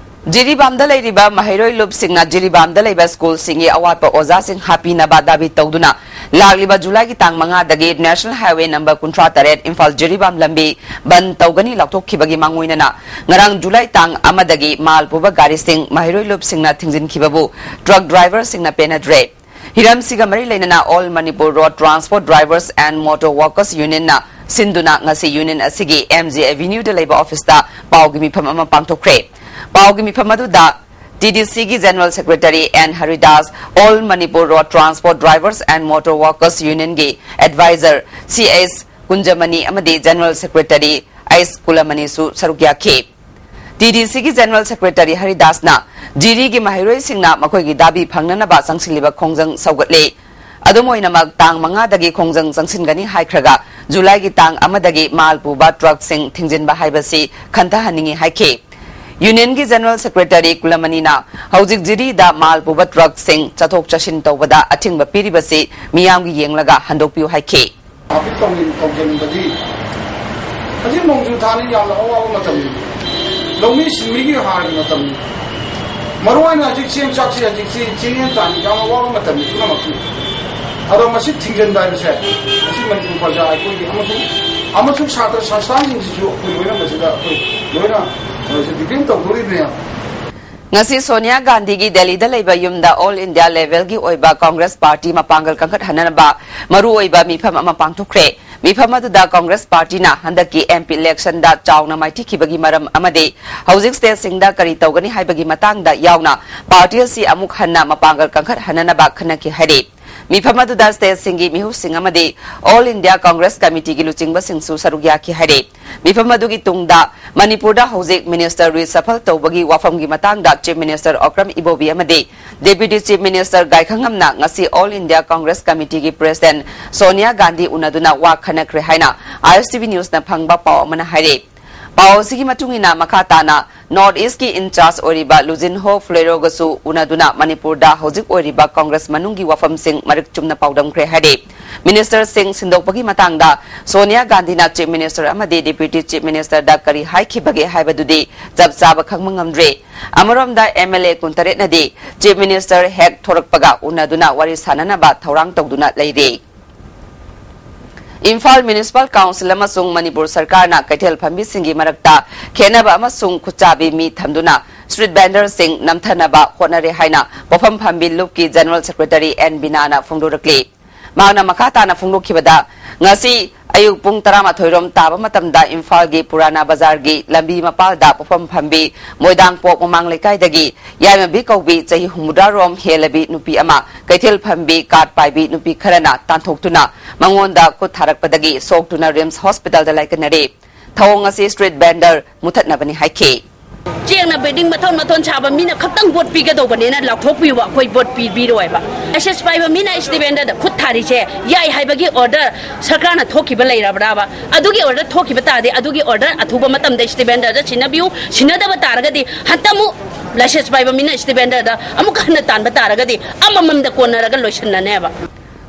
ꯖꯤꯔꯤꯕꯥꯝꯗ ꯂꯩꯔꯤꯕ ꯃꯍꯩꯔꯣꯏ ꯂꯨꯞꯁꯤꯡꯅ ꯖꯤꯔꯤꯕꯥꯝꯗ ꯂꯩꯕ ꯁ꯭ꯀꯨꯜꯁꯤꯡꯒꯤ ꯑꯋꯥꯠꯄ ꯑꯣꯖꯥꯁꯤꯡ ꯍꯥꯞꯄꯤꯅꯕ ꯗꯥꯕꯤ ꯇꯧꯗꯨꯅ ꯂꯥꯛꯂꯤꯕ ꯖꯨꯂꯥꯏꯒꯤ ꯇꯥꯡ ꯃꯉꯥꯗꯒꯤ National Highway number ꯀꯨꯟꯊ꯭ꯔꯥ ꯇꯔꯦꯠ ꯏꯝꯐꯥꯜ ꯖꯤꯔꯤꯕꯥꯝ ꯂꯝꯕꯤ ꯕꯟ ꯇꯧꯒꯅꯤ ꯂꯥꯎꯊꯣꯛꯈꯤꯕꯒꯤ ꯃꯥꯡꯑꯣꯏꯅꯅ ꯉꯔꯥꯡ ꯖꯨꯂꯥꯏ ꯇꯥꯡ ꯑꯃꯗꯒꯤ ꯃꯥꯜ ꯄꯨꯕ ꯒꯥꯔꯤꯁꯤꯡ ꯃꯍꯩꯔꯣꯏ ꯂꯨꯞꯁꯤꯡꯅ ꯊꯤꯡꯖꯤꯟꯈꯤꯕꯕꯨ ꯇ꯭ꯔꯛ ꯗ꯭ꯔꯥꯏꯚꯔꯁꯤꯡꯅ ꯄꯦꯟꯅꯗ꯭ꯔꯦ꯫ ꯍꯤꯔꯝꯁꯤꯒ ꯃꯔꯤ ꯂꯩꯅꯅ All Manipur Road Transport Drivers and Motor Workers Unionꯅ ꯁꯤꯟꯗꯨꯅ ꯉꯁꯤ ꯌꯨꯅꯤꯌꯟ ꯑꯁꯤꯒꯤ ꯑꯦꯝ ꯖꯤ ꯑꯦꯚꯤꯅ꯭ꯌꯨꯗ ꯂꯩꯕ ꯑꯣꯐꯤꯁꯇ ꯄꯥꯎꯒꯤ ꯃꯤꯐꯝ ꯑꯃ ꯄꯥꯡꯊꯣꯛꯈ꯭ꯔꯦ꯫ ꯄꯥꯎꯒꯤ ꯃꯤꯐꯝ ꯑꯗꯨꯗ ꯇꯤ ꯗꯤ ꯁꯤꯒꯤ General Secretary N Haridas, All Manipur Road Transport Drivers and Motor Workers Unionꯒꯤ Advisor ꯁꯤ ꯑꯦꯁ ꯀꯨꯟꯖꯃꯅꯤ ꯑꯃꯗꯤ General Secretary ꯑꯩꯁ ꯀꯨꯂꯃꯅꯤꯁꯨ ꯁꯔꯨꯛ ꯌꯥꯈꯤ꯫ ꯇꯤ ꯗꯤ ꯁꯤꯒꯤ General Secretary ꯍꯔꯤꯗꯥꯁꯅ ꯖꯤꯔꯤꯒꯤ ꯃꯍꯩꯔꯣꯏꯁꯤꯡꯅ ꯃꯈꯣꯏꯒꯤ ꯗꯥꯕꯤ ꯐꯪꯅꯅꯕ ꯆꯪꯁꯤꯜꯂꯤꯕ ꯈꯣꯡꯖꯪ ꯁꯧꯒꯠꯂꯦ꯫ ꯑꯗꯨꯝ ꯑꯣꯏꯅꯃꯛ, ꯇꯥꯡ ꯃꯉꯥꯗꯒꯤ ꯈꯣꯡꯖꯪ ꯆꯪꯁꯤꯟꯒꯅꯤ ꯍꯥꯏꯈ꯭ꯔꯒ ꯖꯨꯂꯥꯏꯒꯤ ꯇꯥꯡ ꯑꯃꯗꯒꯤ ꯃꯥꯜ ꯄꯨꯕ ꯇ꯭ꯔꯛꯁꯤꯡ ꯊꯤꯡꯖꯤꯟꯕ ꯍꯥꯏꯕꯁꯤ ꯈꯟꯊꯍꯟꯅꯤꯡꯏ ꯍꯥꯏꯈꯤ꯫ ꯌꯨꯅꯤꯌꯟꯒꯤ General Secretary ꯀꯨꯂꯃꯅꯤꯅ ꯍꯧꯖꯤꯛ ꯖꯤꯔꯤꯗ ꯃꯥꯜ ꯄꯨꯕ ꯇ꯭ꯔꯛꯁꯤꯡ ꯆꯠꯊꯣꯛ ꯆꯠꯁꯤꯟ ꯇꯧꯕꯗ ꯑꯊꯤꯡꯕ ꯄꯤꯔꯤꯕꯁꯤ ꯃꯤꯌꯥꯝꯒꯤ ꯌꯦꯡꯂꯒ ꯍꯟꯗꯣꯛꯄꯤꯌꯨ ꯍꯥꯏꯈꯤ꯫ ꯑꯄꯤꯛ ꯇꯧꯅꯤꯡ ꯇꯧꯖꯅꯤꯡꯕꯗꯤ ꯍꯧꯖꯤꯛ ꯅꯣꯡꯖꯨ ꯊꯥꯅꯤ, ꯌꯥꯝꯅ ꯑꯋꯥꯕ ꯃꯇꯝꯅꯤ꯫ ꯂꯧꯃꯤ ꯁꯤꯟꯃꯤꯒꯤ ꯍꯥꯔꯒꯤ ꯃꯇꯝꯅꯤ꯫ ꯃꯔꯨꯑꯣꯏꯅ ꯍꯧꯖꯤꯛ ꯆꯦꯡ ꯆꯥꯛꯁꯤ, ꯍꯧꯖꯤꯛꯁꯤ ꯆꯦꯡꯌꯦꯟ ꯇꯥꯅꯤ, ꯌꯥꯝꯅ ꯑꯋꯥꯕ ꯃꯇꯝꯅꯤ ꯄꯨꯝꯅꯃꯛꯀꯤ꯫ ꯑꯗꯣ ꯃꯁꯤ ꯊꯤꯡꯖꯤꯟꯕ ꯍꯥꯏꯕꯁꯦ, ꯃꯁꯤ ꯃꯅꯤꯄꯨꯔ ꯄ꯭ꯔꯖꯥ ꯑꯩꯈꯣꯏꯒꯤ ꯑꯃꯁꯨꯡ, ꯑꯃꯁꯨꯡ ꯁꯥꯇ꯭ꯔ ꯁꯪꯁꯊꯥꯟꯁꯤꯡꯁꯤꯁꯨ ꯑꯩꯈꯣꯏ ꯂꯣꯏꯅ ꯃꯁꯤꯗ ꯑꯩꯈꯣꯏ ꯂꯣꯏꯅ ꯃꯁꯤ depend ꯇꯧꯗꯣꯔꯤꯕꯅꯦ꯫ ꯉꯁꯤ ꯁꯣꯅꯤꯌꯥ ꯒꯥꯟꯙꯤꯒꯤ ꯗꯦꯜꯂꯤꯗ ꯂꯩꯕ ꯌꯨꯝꯗ All India levelꯒꯤ ꯑꯣꯏꯕ ꯀꯪꯒ꯭ꯔꯦꯁ ꯄꯥꯔꯇꯤ ꯃꯄꯥꯡꯒꯜ ꯀꯟꯈꯠꯍꯟꯅꯕ ꯃꯔꯨꯑꯣꯏꯕ ꯃꯤꯐꯝ ꯑꯃ ꯄꯥꯡꯊꯣꯛꯈ꯭ꯔꯦ꯫ ꯃꯤꯐꯝ ꯑꯗꯨꯗ ꯀꯪꯒ꯭ꯔꯦꯁ ꯄꯥꯔꯇꯤꯅ ꯍꯟꯗꯛꯀꯤ ꯑꯦꯝ ꯄꯤ ꯏꯂꯦꯛꯁꯟꯗ ꯆꯥꯎꯅ ꯃꯥꯏꯊꯤꯈꯤꯕꯒꯤ ꯃꯔꯝ ꯑꯃꯗꯤ ꯍꯧꯖꯤꯛ ꯁ꯭ꯇꯦꯠꯁꯤꯡꯗ ꯀꯔꯤ ꯇꯧꯒꯅꯤ ꯍꯥꯏꯕꯒꯤ ꯃꯇꯥꯡꯗ ꯌꯥꯎꯅ ꯄꯥꯔꯇꯤ ꯑꯁꯤ ꯑꯃꯨꯛ ꯍꯟꯅ ꯃꯄꯥꯡꯒꯜ ꯀꯟꯈꯠꯍꯟꯅꯅꯕ ꯈꯟꯅꯈꯤ ꯍꯥꯏꯔꯤ꯫ ꯃꯤꯐꯝ ꯑꯗꯨꯗ ꯁ꯭ꯇꯦꯠꯁꯤꯡꯒꯤ ꯃꯤꯍꯨꯠꯁꯤꯡ ꯑꯃꯗꯤ All India Congress Committeeꯒꯤ ꯂꯨꯆꯤꯡꯕꯁꯤꯡꯁꯨ ꯁꯔꯨꯛ ꯌꯥꯈꯤ ꯍꯥꯏꯔꯤ꯫ ꯃꯤꯐꯝ ꯑꯗꯨꯒꯤ ꯇꯨꯡꯗ ꯃꯅꯤꯄꯨꯔꯗ ꯍꯧꯖꯤꯛ ꯃꯤꯅꯤꯁꯇꯔ reshuffle ꯇꯧꯕꯒꯤ ꯋꯥꯐꯝꯒꯤ ꯃꯇꯥꯡꯗ Chief Minister ꯑꯣꯀ꯭ꯔꯝ ꯏꯕꯣꯕꯤ ꯑꯃꯗꯤ Deputy Chief Minister ꯒꯥꯏꯈꯪꯉꯝꯅ ꯉꯁꯤ All India Congress Committeeꯒꯤ President Sonia Gandhi ꯎꯅꯗꯨꯅ ꯋꯥ ꯈꯟꯅꯈ꯭ꯔꯦ ꯍꯥꯏꯅ ꯑꯥꯏ ꯑꯦꯁ ꯇꯤ ꯚꯤ Newsꯅ ꯐꯪꯕ ꯄꯥꯎ ꯑꯃꯅ ꯍꯥꯏꯔꯤ꯫ ꯄꯥꯎ ꯑꯁꯤꯒꯤ ꯃꯇꯨꯡ ꯏꯟꯅ ꯃꯈꯥ ꯇꯥꯅ North Eastꯀꯤ in-charge ꯑꯣꯏꯔꯤꯕ ꯂꯨꯖꯤꯟꯍꯣ ꯐ꯭ꯂꯦꯔꯣꯒꯁꯨ ꯎꯅꯗꯨꯅ ꯃꯅꯤꯄꯨꯔꯗ ꯍꯧꯖꯤꯛ ꯑꯣꯏꯔꯤꯕ ꯀꯪꯒ꯭ꯔꯦꯁ ꯃꯅꯨꯡꯒꯤ ꯋꯥꯐꯝꯁꯤꯡ ꯃꯔꯤꯛ ꯆꯨꯝꯅ ꯄꯥꯎꯗꯝꯈ꯭ꯔꯦ ꯍꯥꯏꯔꯤ꯫ ꯃꯤꯅꯤꯁꯇꯔꯁꯤꯡ ꯁꯤꯟꯗꯣꯛꯄꯒꯤ ꯃꯇꯥꯡꯗ ꯁꯣꯅꯤꯌꯥ ꯒꯥꯟꯙꯤꯅ ꯆꯤꯐ ꯃꯤꯅꯤꯁꯇꯔ ꯑꯃꯗꯤ ꯗꯤꯄ꯭ꯌꯨꯇꯤ ꯆꯤꯐ ꯃꯤꯅꯤꯁꯇꯔꯗ ꯀꯔꯤ ꯍꯥꯏꯈꯤꯕꯒꯦ ꯍꯥꯏꯕꯗꯨꯗꯤ ꯆꯞ ꯆꯥꯕ ꯈꯪꯕ ꯉꯝꯗ꯭ꯔꯤ꯫ ꯑꯃꯔꯣꯝꯗ, ꯑꯦꯝ ꯑꯦꯜ ꯑꯦ ꯀꯨꯟꯇꯔꯦꯠꯅꯗꯤ ꯆꯤꯐ ꯃꯤꯅꯤꯁꯇꯔ ꯍꯦꯛ ꯊꯣꯔꯛꯄꯒ ꯎꯅꯗꯨꯅ ꯋꯥꯔꯤ ꯁꯥꯅꯅꯕ ꯊꯧꯔꯥꯡ ꯇꯧꯗꯨꯅ ꯂꯩꯔꯤ꯫ ꯏꯝꯐꯥꯜ ꯃ꯭ꯌꯨꯅꯤꯁꯤꯄꯥꯜ ꯀꯥꯎꯟꯁꯤꯜ ꯑꯃꯁꯨꯡ ꯃꯅꯤꯄꯨꯔ ꯁꯔꯀꯥꯔꯅ ꯀꯩꯊꯦꯜ ꯐꯝꯕꯤꯁꯤꯡꯒꯤ ꯃꯔꯛꯇ ꯈꯦꯟꯅꯕ ꯑꯃꯁꯨꯡ ꯈꯨꯠꯆꯥꯕꯤ ꯃꯤ ꯊꯝꯗꯨꯅ ꯁ꯭ꯇ꯭ꯔꯤꯠ ꯚꯦꯟꯗꯔꯁꯤꯡ ꯅꯝꯊꯅꯕ ꯍꯣꯠꯅꯔꯦ ꯍꯥꯏꯅ ꯄꯣꯐꯝ ꯐꯝꯕꯤ ꯂꯨꯞꯀꯤ ꯖꯦꯅꯔꯦꯜ ꯁꯦꯀ꯭ꯔꯦꯇꯔꯤ ꯑꯦꯟ ꯕꯤꯅꯥꯅ ꯐꯣꯡꯗꯣꯔꯛꯂꯤ꯫ ꯃꯍꯥꯛꯅ ꯃꯈꯥ ꯇꯥꯅ ꯐꯣꯡꯗꯣꯛꯈꯤꯕꯗ, ꯉꯁꯤ ꯑꯌꯨꯛ ꯄꯨꯡ ꯇꯔꯥꯃꯥꯊꯣꯏ ꯔꯣꯝ ꯇꯥꯕ ꯃꯇꯝꯗ ꯏꯝꯐꯥꯜꯒꯤ ꯄꯨꯔꯥꯅꯥ ꯕꯖꯥꯔꯒꯤ ꯂꯝꯕꯤ ꯃꯄꯥꯜꯗ ꯄꯣꯐꯝ ꯐꯝꯕꯤ ꯃꯣꯏꯗꯥꯡꯄꯣꯛ ꯃꯃꯥꯡ ꯂꯩꯀꯥꯏꯗꯒꯤ ꯌꯥꯏꯃꯕꯤ ꯀꯧꯕꯤ ꯆꯍꯤ ꯍꯨꯝꯐꯨꯇꯔꯥ ꯔꯣꯝ ꯍꯦꯜꯂꯕꯤ ꯅꯨꯄꯤ ꯑꯃ ꯀꯩꯊꯦꯜ ꯐꯝꯕꯤ ꯀꯥꯔꯠ ꯄꯥꯏꯕꯤ ꯅꯨꯄꯤ ꯈꯔꯅ ꯇꯥꯟꯊꯣꯛꯇꯨꯅ ꯃꯉꯣꯟꯗ ꯈꯨꯠ ꯊꯥꯔꯛꯄꯗꯒꯤ ꯁꯣꯛꯇꯨꯅ ꯔꯤꯝꯁ ꯍꯣꯁꯄꯤꯇꯥꯜꯗ ꯂꯥꯏꯀꯠꯅꯔꯤ꯫ ꯊꯧꯑꯣꯡ ꯑꯁꯤ ꯁ꯭ꯇ꯭ꯔꯤꯠ ꯚꯦꯟꯗꯔ ꯃꯨꯊꯠꯅꯕꯅꯤ ꯍꯥꯏꯈꯤ꯫ ꯆꯦꯡꯅ ꯕꯤꯜꯗꯤꯡ ꯃꯊꯣꯟ ꯃꯊꯣꯟ ꯁꯥꯕ ꯃꯤꯅ ꯈꯛꯇꯪ ꯚꯣꯠ ꯄꯤꯒꯗꯧꯕꯅꯤꯅ ꯂꯥꯎꯊꯣꯛꯄꯤꯌꯨꯕ, ꯑꯩꯈꯣꯏ ꯚꯣꯠ ꯄꯤꯕꯤꯔꯣꯏꯕ꯫ ꯂꯥꯏꯁꯦꯟꯁ ꯄꯥꯏꯕ ꯃꯤꯅ ꯁ꯭ꯇ꯭ꯔꯤꯠ ꯚꯦꯟꯗꯔꯗ ꯈꯨꯠ ꯊꯥꯔꯤꯁꯦ ꯌꯥꯏ ꯍꯥꯏꯕꯒꯤ ꯑꯣꯔꯗꯔ ꯁꯔꯀꯥꯔꯅ ꯊꯣꯛꯈꯤꯕ ꯂꯩꯔꯕ꯭ꯔꯥꯕ? ꯑꯗꯨꯒꯤ ꯑꯣꯔꯗꯔ ꯊꯣꯛꯈꯤꯕ ꯇꯥꯔꯗꯤ ꯑꯗꯨꯒꯤ ꯑꯣꯔꯗꯔ ꯑꯊꯨꯕ ꯃꯇꯝꯗ ꯁ꯭ꯇ꯭ꯔꯤꯠ ꯚꯦꯟꯗꯔꯗ ꯁꯤꯟꯅꯕꯤꯌꯨ꯫ ꯁꯤꯟꯅꯗꯕ ꯇꯥꯔꯒꯗꯤ ꯍꯟꯇꯃꯨꯛ ꯂꯥꯏꯁꯦꯟꯁ ꯄꯥꯏꯕ ꯃꯤꯅ ꯁ꯭ꯇ꯭ꯔꯤꯠ ꯚꯦꯟꯗꯔꯗ ꯑꯃꯨꯛ ꯍꯟꯅ ꯇꯥꯟꯕ ꯇꯥꯔꯒꯗꯤ ꯑꯃꯃꯝꯗ ꯀꯣꯟꯅꯔꯒ ꯂꯣꯏꯁꯤꯟꯅꯅꯦꯕ꯫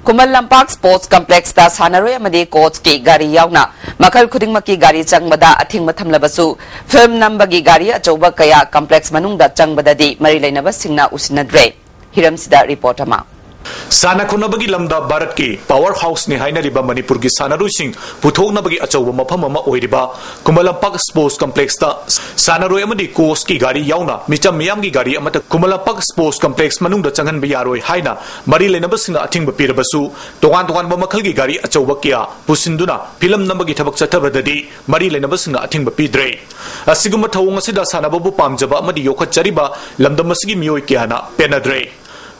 ꯈꯨꯃꯟ ꯂꯝꯄꯥꯛ ꯁ꯭ꯄꯣꯔꯠꯁ ꯀꯝꯄ꯭ꯂꯦꯛꯁꯇ ꯁꯥꯟꯅꯔꯣꯏ ꯑꯃꯗꯤ ꯀꯣꯆꯀꯤ ꯒꯥꯔꯤ ꯌꯥꯎꯅ ꯃꯈꯜ ꯈꯨꯗꯤꯡꯃꯛꯀꯤ ꯒꯥꯔꯤ ꯆꯪꯕꯗ ꯑꯊꯤꯡꯕ ꯊꯝꯂꯕꯁꯨ, ꯐꯤꯜꯝ ꯅꯝꯕꯒꯤ ꯒꯥꯔꯤ ꯑꯆꯧꯕ ꯀꯌꯥ ꯀꯝꯄ꯭ꯂꯦꯛꯁ ꯃꯅꯨꯡꯗ ꯆꯪꯕꯗꯗꯤ ꯃꯔꯤ ꯂꯩꯅꯕꯁꯤꯡꯅ ꯎꯁꯤꯟꯅꯗ꯭ꯔꯦ꯫ ꯍꯤꯔꯝꯁꯤꯗ ꯔꯤꯄꯣꯔꯠ ꯑꯃ꯫ ꯁꯥꯟꯅ ꯈꯣꯠꯅꯕꯒꯤ ꯂꯝꯗ ꯚꯥꯔꯠꯀꯤ ꯄꯥꯋꯔ ꯍꯥꯎꯁꯅꯤ ꯍꯥꯏꯅꯔꯤꯕ ꯃꯅꯤꯄꯨꯔꯒꯤ ꯁꯥꯟꯅꯔꯣꯏꯁꯤꯡ ꯄꯨꯊꯣꯛꯅꯕꯒꯤ ꯑꯆꯧꯕ ꯃꯐꯝ ꯑꯃ ꯑꯣꯏꯔꯤꯕ ꯈꯨꯃꯟ ꯂꯝꯄꯥꯛ ꯁ꯭ꯄꯣꯔꯠꯁ ꯀꯝꯄ꯭ꯂꯦꯛꯁꯇ ꯁꯥꯟꯅꯔꯣꯏ ꯑꯃꯗꯤ ꯀꯣꯆꯀꯤ ꯒꯥꯔꯤ ꯌꯥꯎꯅ ꯃꯤꯆꯝ ꯃꯤꯌꯥꯝꯒꯤ ꯒꯥꯔꯤ ꯑꯃꯠꯇ ꯈꯨꯃꯟ ꯂꯝꯄꯥꯛ ꯁ꯭ꯄꯣꯔꯠꯁ ꯀꯝꯄ꯭ꯂꯦꯛꯁ ꯃꯅꯨꯡꯗ ꯆꯪꯍꯟꯕ ꯌꯥꯔꯣꯏ ꯍꯥꯏꯅ ꯃꯔꯤ ꯂꯩꯅꯕꯁꯤꯡꯅ ꯑꯊꯤꯡꯕ ꯄꯤꯔꯕꯁꯨ, ꯇꯣꯉꯥꯟ ꯇꯣꯉꯥꯟꯕ ꯃꯈꯜꯒꯤ ꯒꯥꯔꯤ ꯑꯆꯧꯕ ꯀꯌꯥ ꯄꯨꯁꯤꯟꯗꯨꯅ ꯐꯤꯂꯝ ꯅꯝꯕꯒꯤ ꯊꯕꯛ ꯆꯠꯊꯕꯗꯗꯤ ꯃꯔꯤ ꯂꯩꯅꯕꯁꯤꯡꯅ ꯑꯊꯤꯡꯕ ꯄꯤꯗ꯭ꯔꯦ꯫ ꯑꯁꯤꯒꯨꯝꯕ ꯊꯧꯑꯣꯡ ꯑꯁꯤꯗ ꯁꯥꯟꯅꯕꯕꯨ ꯄꯥꯝꯖꯕ ꯑꯃꯗꯤ ꯌꯣꯛꯈꯠꯆꯔꯤꯕ ꯂꯝꯗꯝ ꯑꯁꯤꯒꯤ ꯃꯤꯑꯣꯏ ꯀꯌꯥꯅ ꯄꯦꯟꯅꯗ꯭ꯔꯦ꯫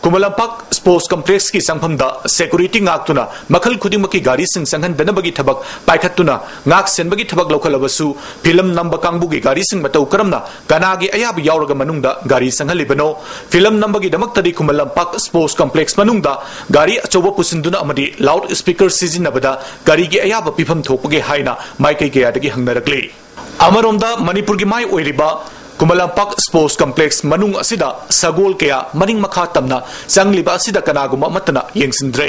ꯈꯨꯃꯟ ꯂꯝꯄꯥꯛ ꯁ꯭ꯄꯣꯔꯠꯁ ꯀꯝꯄ꯭ꯂꯦꯛꯁꯀꯤ ꯆꯪꯐꯝꯗ ꯁꯦꯀ꯭ꯌꯨꯔꯤꯇꯤ ꯉꯥꯛꯇꯨꯅ ꯃꯈꯜ ꯈꯨꯗꯤꯡꯃꯛꯀꯤ ꯒꯥꯔꯤꯁꯤꯡ ꯆꯪꯍꯟꯗꯅꯕꯒꯤ ꯊꯕꯛ ꯄꯥꯏꯈꯠꯇꯨꯅ ꯉꯥꯛ ꯁꯦꯟꯕꯒꯤ ꯊꯕꯛ ꯂꯧꯈꯠꯂꯕꯁꯨ, ꯐꯤꯂꯝ ꯅꯝꯕ ꯀꯥꯡꯕꯨꯒꯤ ꯒꯥꯔꯤꯁꯤꯡ ꯃꯇꯧ ꯀꯔꯝꯅ ꯀꯅꯥꯒꯤ ꯑꯌꯥꯕ ꯌꯥꯎꯔꯒ ꯃꯅꯨꯡꯗ ꯒꯥꯔꯤ ꯆꯪꯍꯜꯂꯤꯕꯅꯣ? Film ꯅꯝꯕꯒꯤꯗꯃꯛꯇꯗꯤ Khuman Lampak sports complex ꯃꯅꯨꯡꯗ ꯒꯥꯔꯤ ꯑꯆꯧꯕ ꯄꯨꯁꯤꯟꯗꯨꯅ ꯑꯃꯗꯤ ꯂꯥꯎꯗ ꯁ꯭ꯄꯤꯀꯔ ꯁꯤꯖꯤꯟꯅꯕꯗ ꯀꯔꯤꯒꯤ ꯑꯌꯥꯕ ꯄꯤꯐꯝ ꯊꯣꯛꯄꯒꯦ ꯍꯥꯏꯅ ꯃꯥꯏꯀꯩ ꯀꯌꯥꯗꯒꯤ ꯍꯪꯅꯔꯛꯂꯤ꯫ ꯑꯃꯔꯣꯝꯗ ꯃꯅꯤꯄꯨꯔꯒꯤ ꯃꯥꯏ ꯑꯣꯏꯔꯤꯕ ꯈꯨꯃꯟ ꯂꯝꯄꯥꯛ ꯁ꯭ꯄꯣꯔꯠꯁ ꯀꯝꯄ꯭ꯂꯦꯛꯁ ꯃꯅꯨꯡ ꯑꯁꯤꯗ ꯁꯒꯣꯜ ꯀꯌꯥ ꯃꯅꯤꯡ ꯃꯈꯥ ꯇꯝꯅ ꯆꯪꯂꯤꯕ ꯑꯁꯤꯗ ꯀꯅꯥꯒꯨꯝꯕ ꯑꯃꯠꯇꯅ ꯌꯦꯡꯁꯤꯟꯗ꯭ꯔꯦ꯫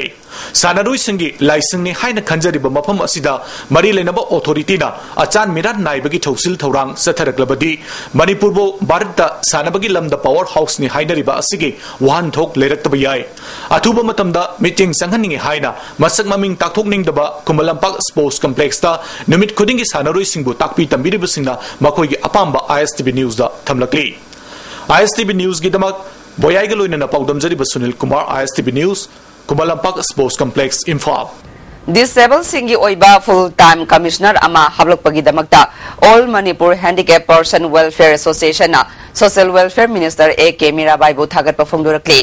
ꯁꯥꯟꯅꯔꯣꯏꯁꯤꯡꯒꯤ ꯂꯥꯏꯁꯪꯅꯤ ꯍꯥꯏꯅ ꯈꯟꯖꯔꯤꯕ ꯃꯐꯝ ꯑꯁꯤꯗ ꯃꯔꯤ ꯂꯩꯅꯕ ꯑꯣꯊꯣꯔꯤꯇꯤꯅ ꯑꯆꯥꯟ ꯃꯤꯔꯥꯟ ꯅꯥꯏꯕꯒꯤ ꯊꯧꯁꯤꯜ ꯊꯧꯔꯥꯡ ꯆꯠꯊꯔꯛꯂꯕꯗꯤ ꯃꯅꯤꯄꯨꯔꯕꯨ ꯚꯥꯔꯠꯇ ꯁꯥꯟꯅꯕꯒꯤ ꯂꯝꯗ ꯄꯥꯋꯔ ꯍꯥꯎꯁꯅꯤ ꯍꯥꯏꯅꯔꯤꯕ ꯑꯁꯤꯒꯤ ꯋꯥꯍꯟꯊꯣꯛ ꯂꯩꯔꯛꯇꯕ ꯌꯥꯏ꯫ ꯑꯊꯨꯕ ꯃꯇꯝꯗ ꯃꯤꯠꯌꯦꯡ ꯆꯪꯍꯟꯅꯤꯡꯏ ꯍꯥꯏꯅ ꯃꯁꯛ ꯃꯃꯤꯡ ꯇꯥꯛꯊꯣꯛꯅꯤꯡꯗꯕ ꯈꯨꯃꯟ ꯂꯝꯄꯥꯛ ꯁ꯭ꯄꯣꯔꯠꯁ ꯀꯝꯄ꯭ꯂꯦꯛꯁꯇ ꯅꯨꯃꯤꯠ ꯈꯨꯗꯤꯡꯒꯤ ꯁꯥꯟꯅꯔꯣꯏꯁꯤꯡꯕꯨ ꯇꯥꯛꯄꯤ ꯇꯝꯕꯤꯔꯤꯕꯁꯤꯡꯅ ꯃꯈꯣꯏꯒꯤ ꯑꯄꯥꯝꯕ ISTV Newsꯇ ꯊꯝꯂꯛꯂꯤ꯫ ISTV Newsꯀꯤꯗꯃꯛ ꯕꯣꯌꯥꯏꯒ ꯂꯣꯏꯅꯅ ꯄꯥꯎꯗꯝꯖꯔꯤꯕ Sunil Kumar, ISTV News, Khuman Lampak sports complex, Imphal. Disabledꯁꯤꯡꯒꯤ ꯑꯣꯏꯕ full time commissioner ꯑꯃ ꯍꯥꯞꯂꯛꯄꯒꯤꯗꯃꯛꯇ All Manipur Handicap Person Welfare Associationꯅ Social Welfare Minister A K ꯃꯤꯔꯥꯕꯥꯏꯕꯨ ꯊꯥꯒꯠꯄ ꯐꯣꯡꯗꯣꯔꯛꯂꯤ꯫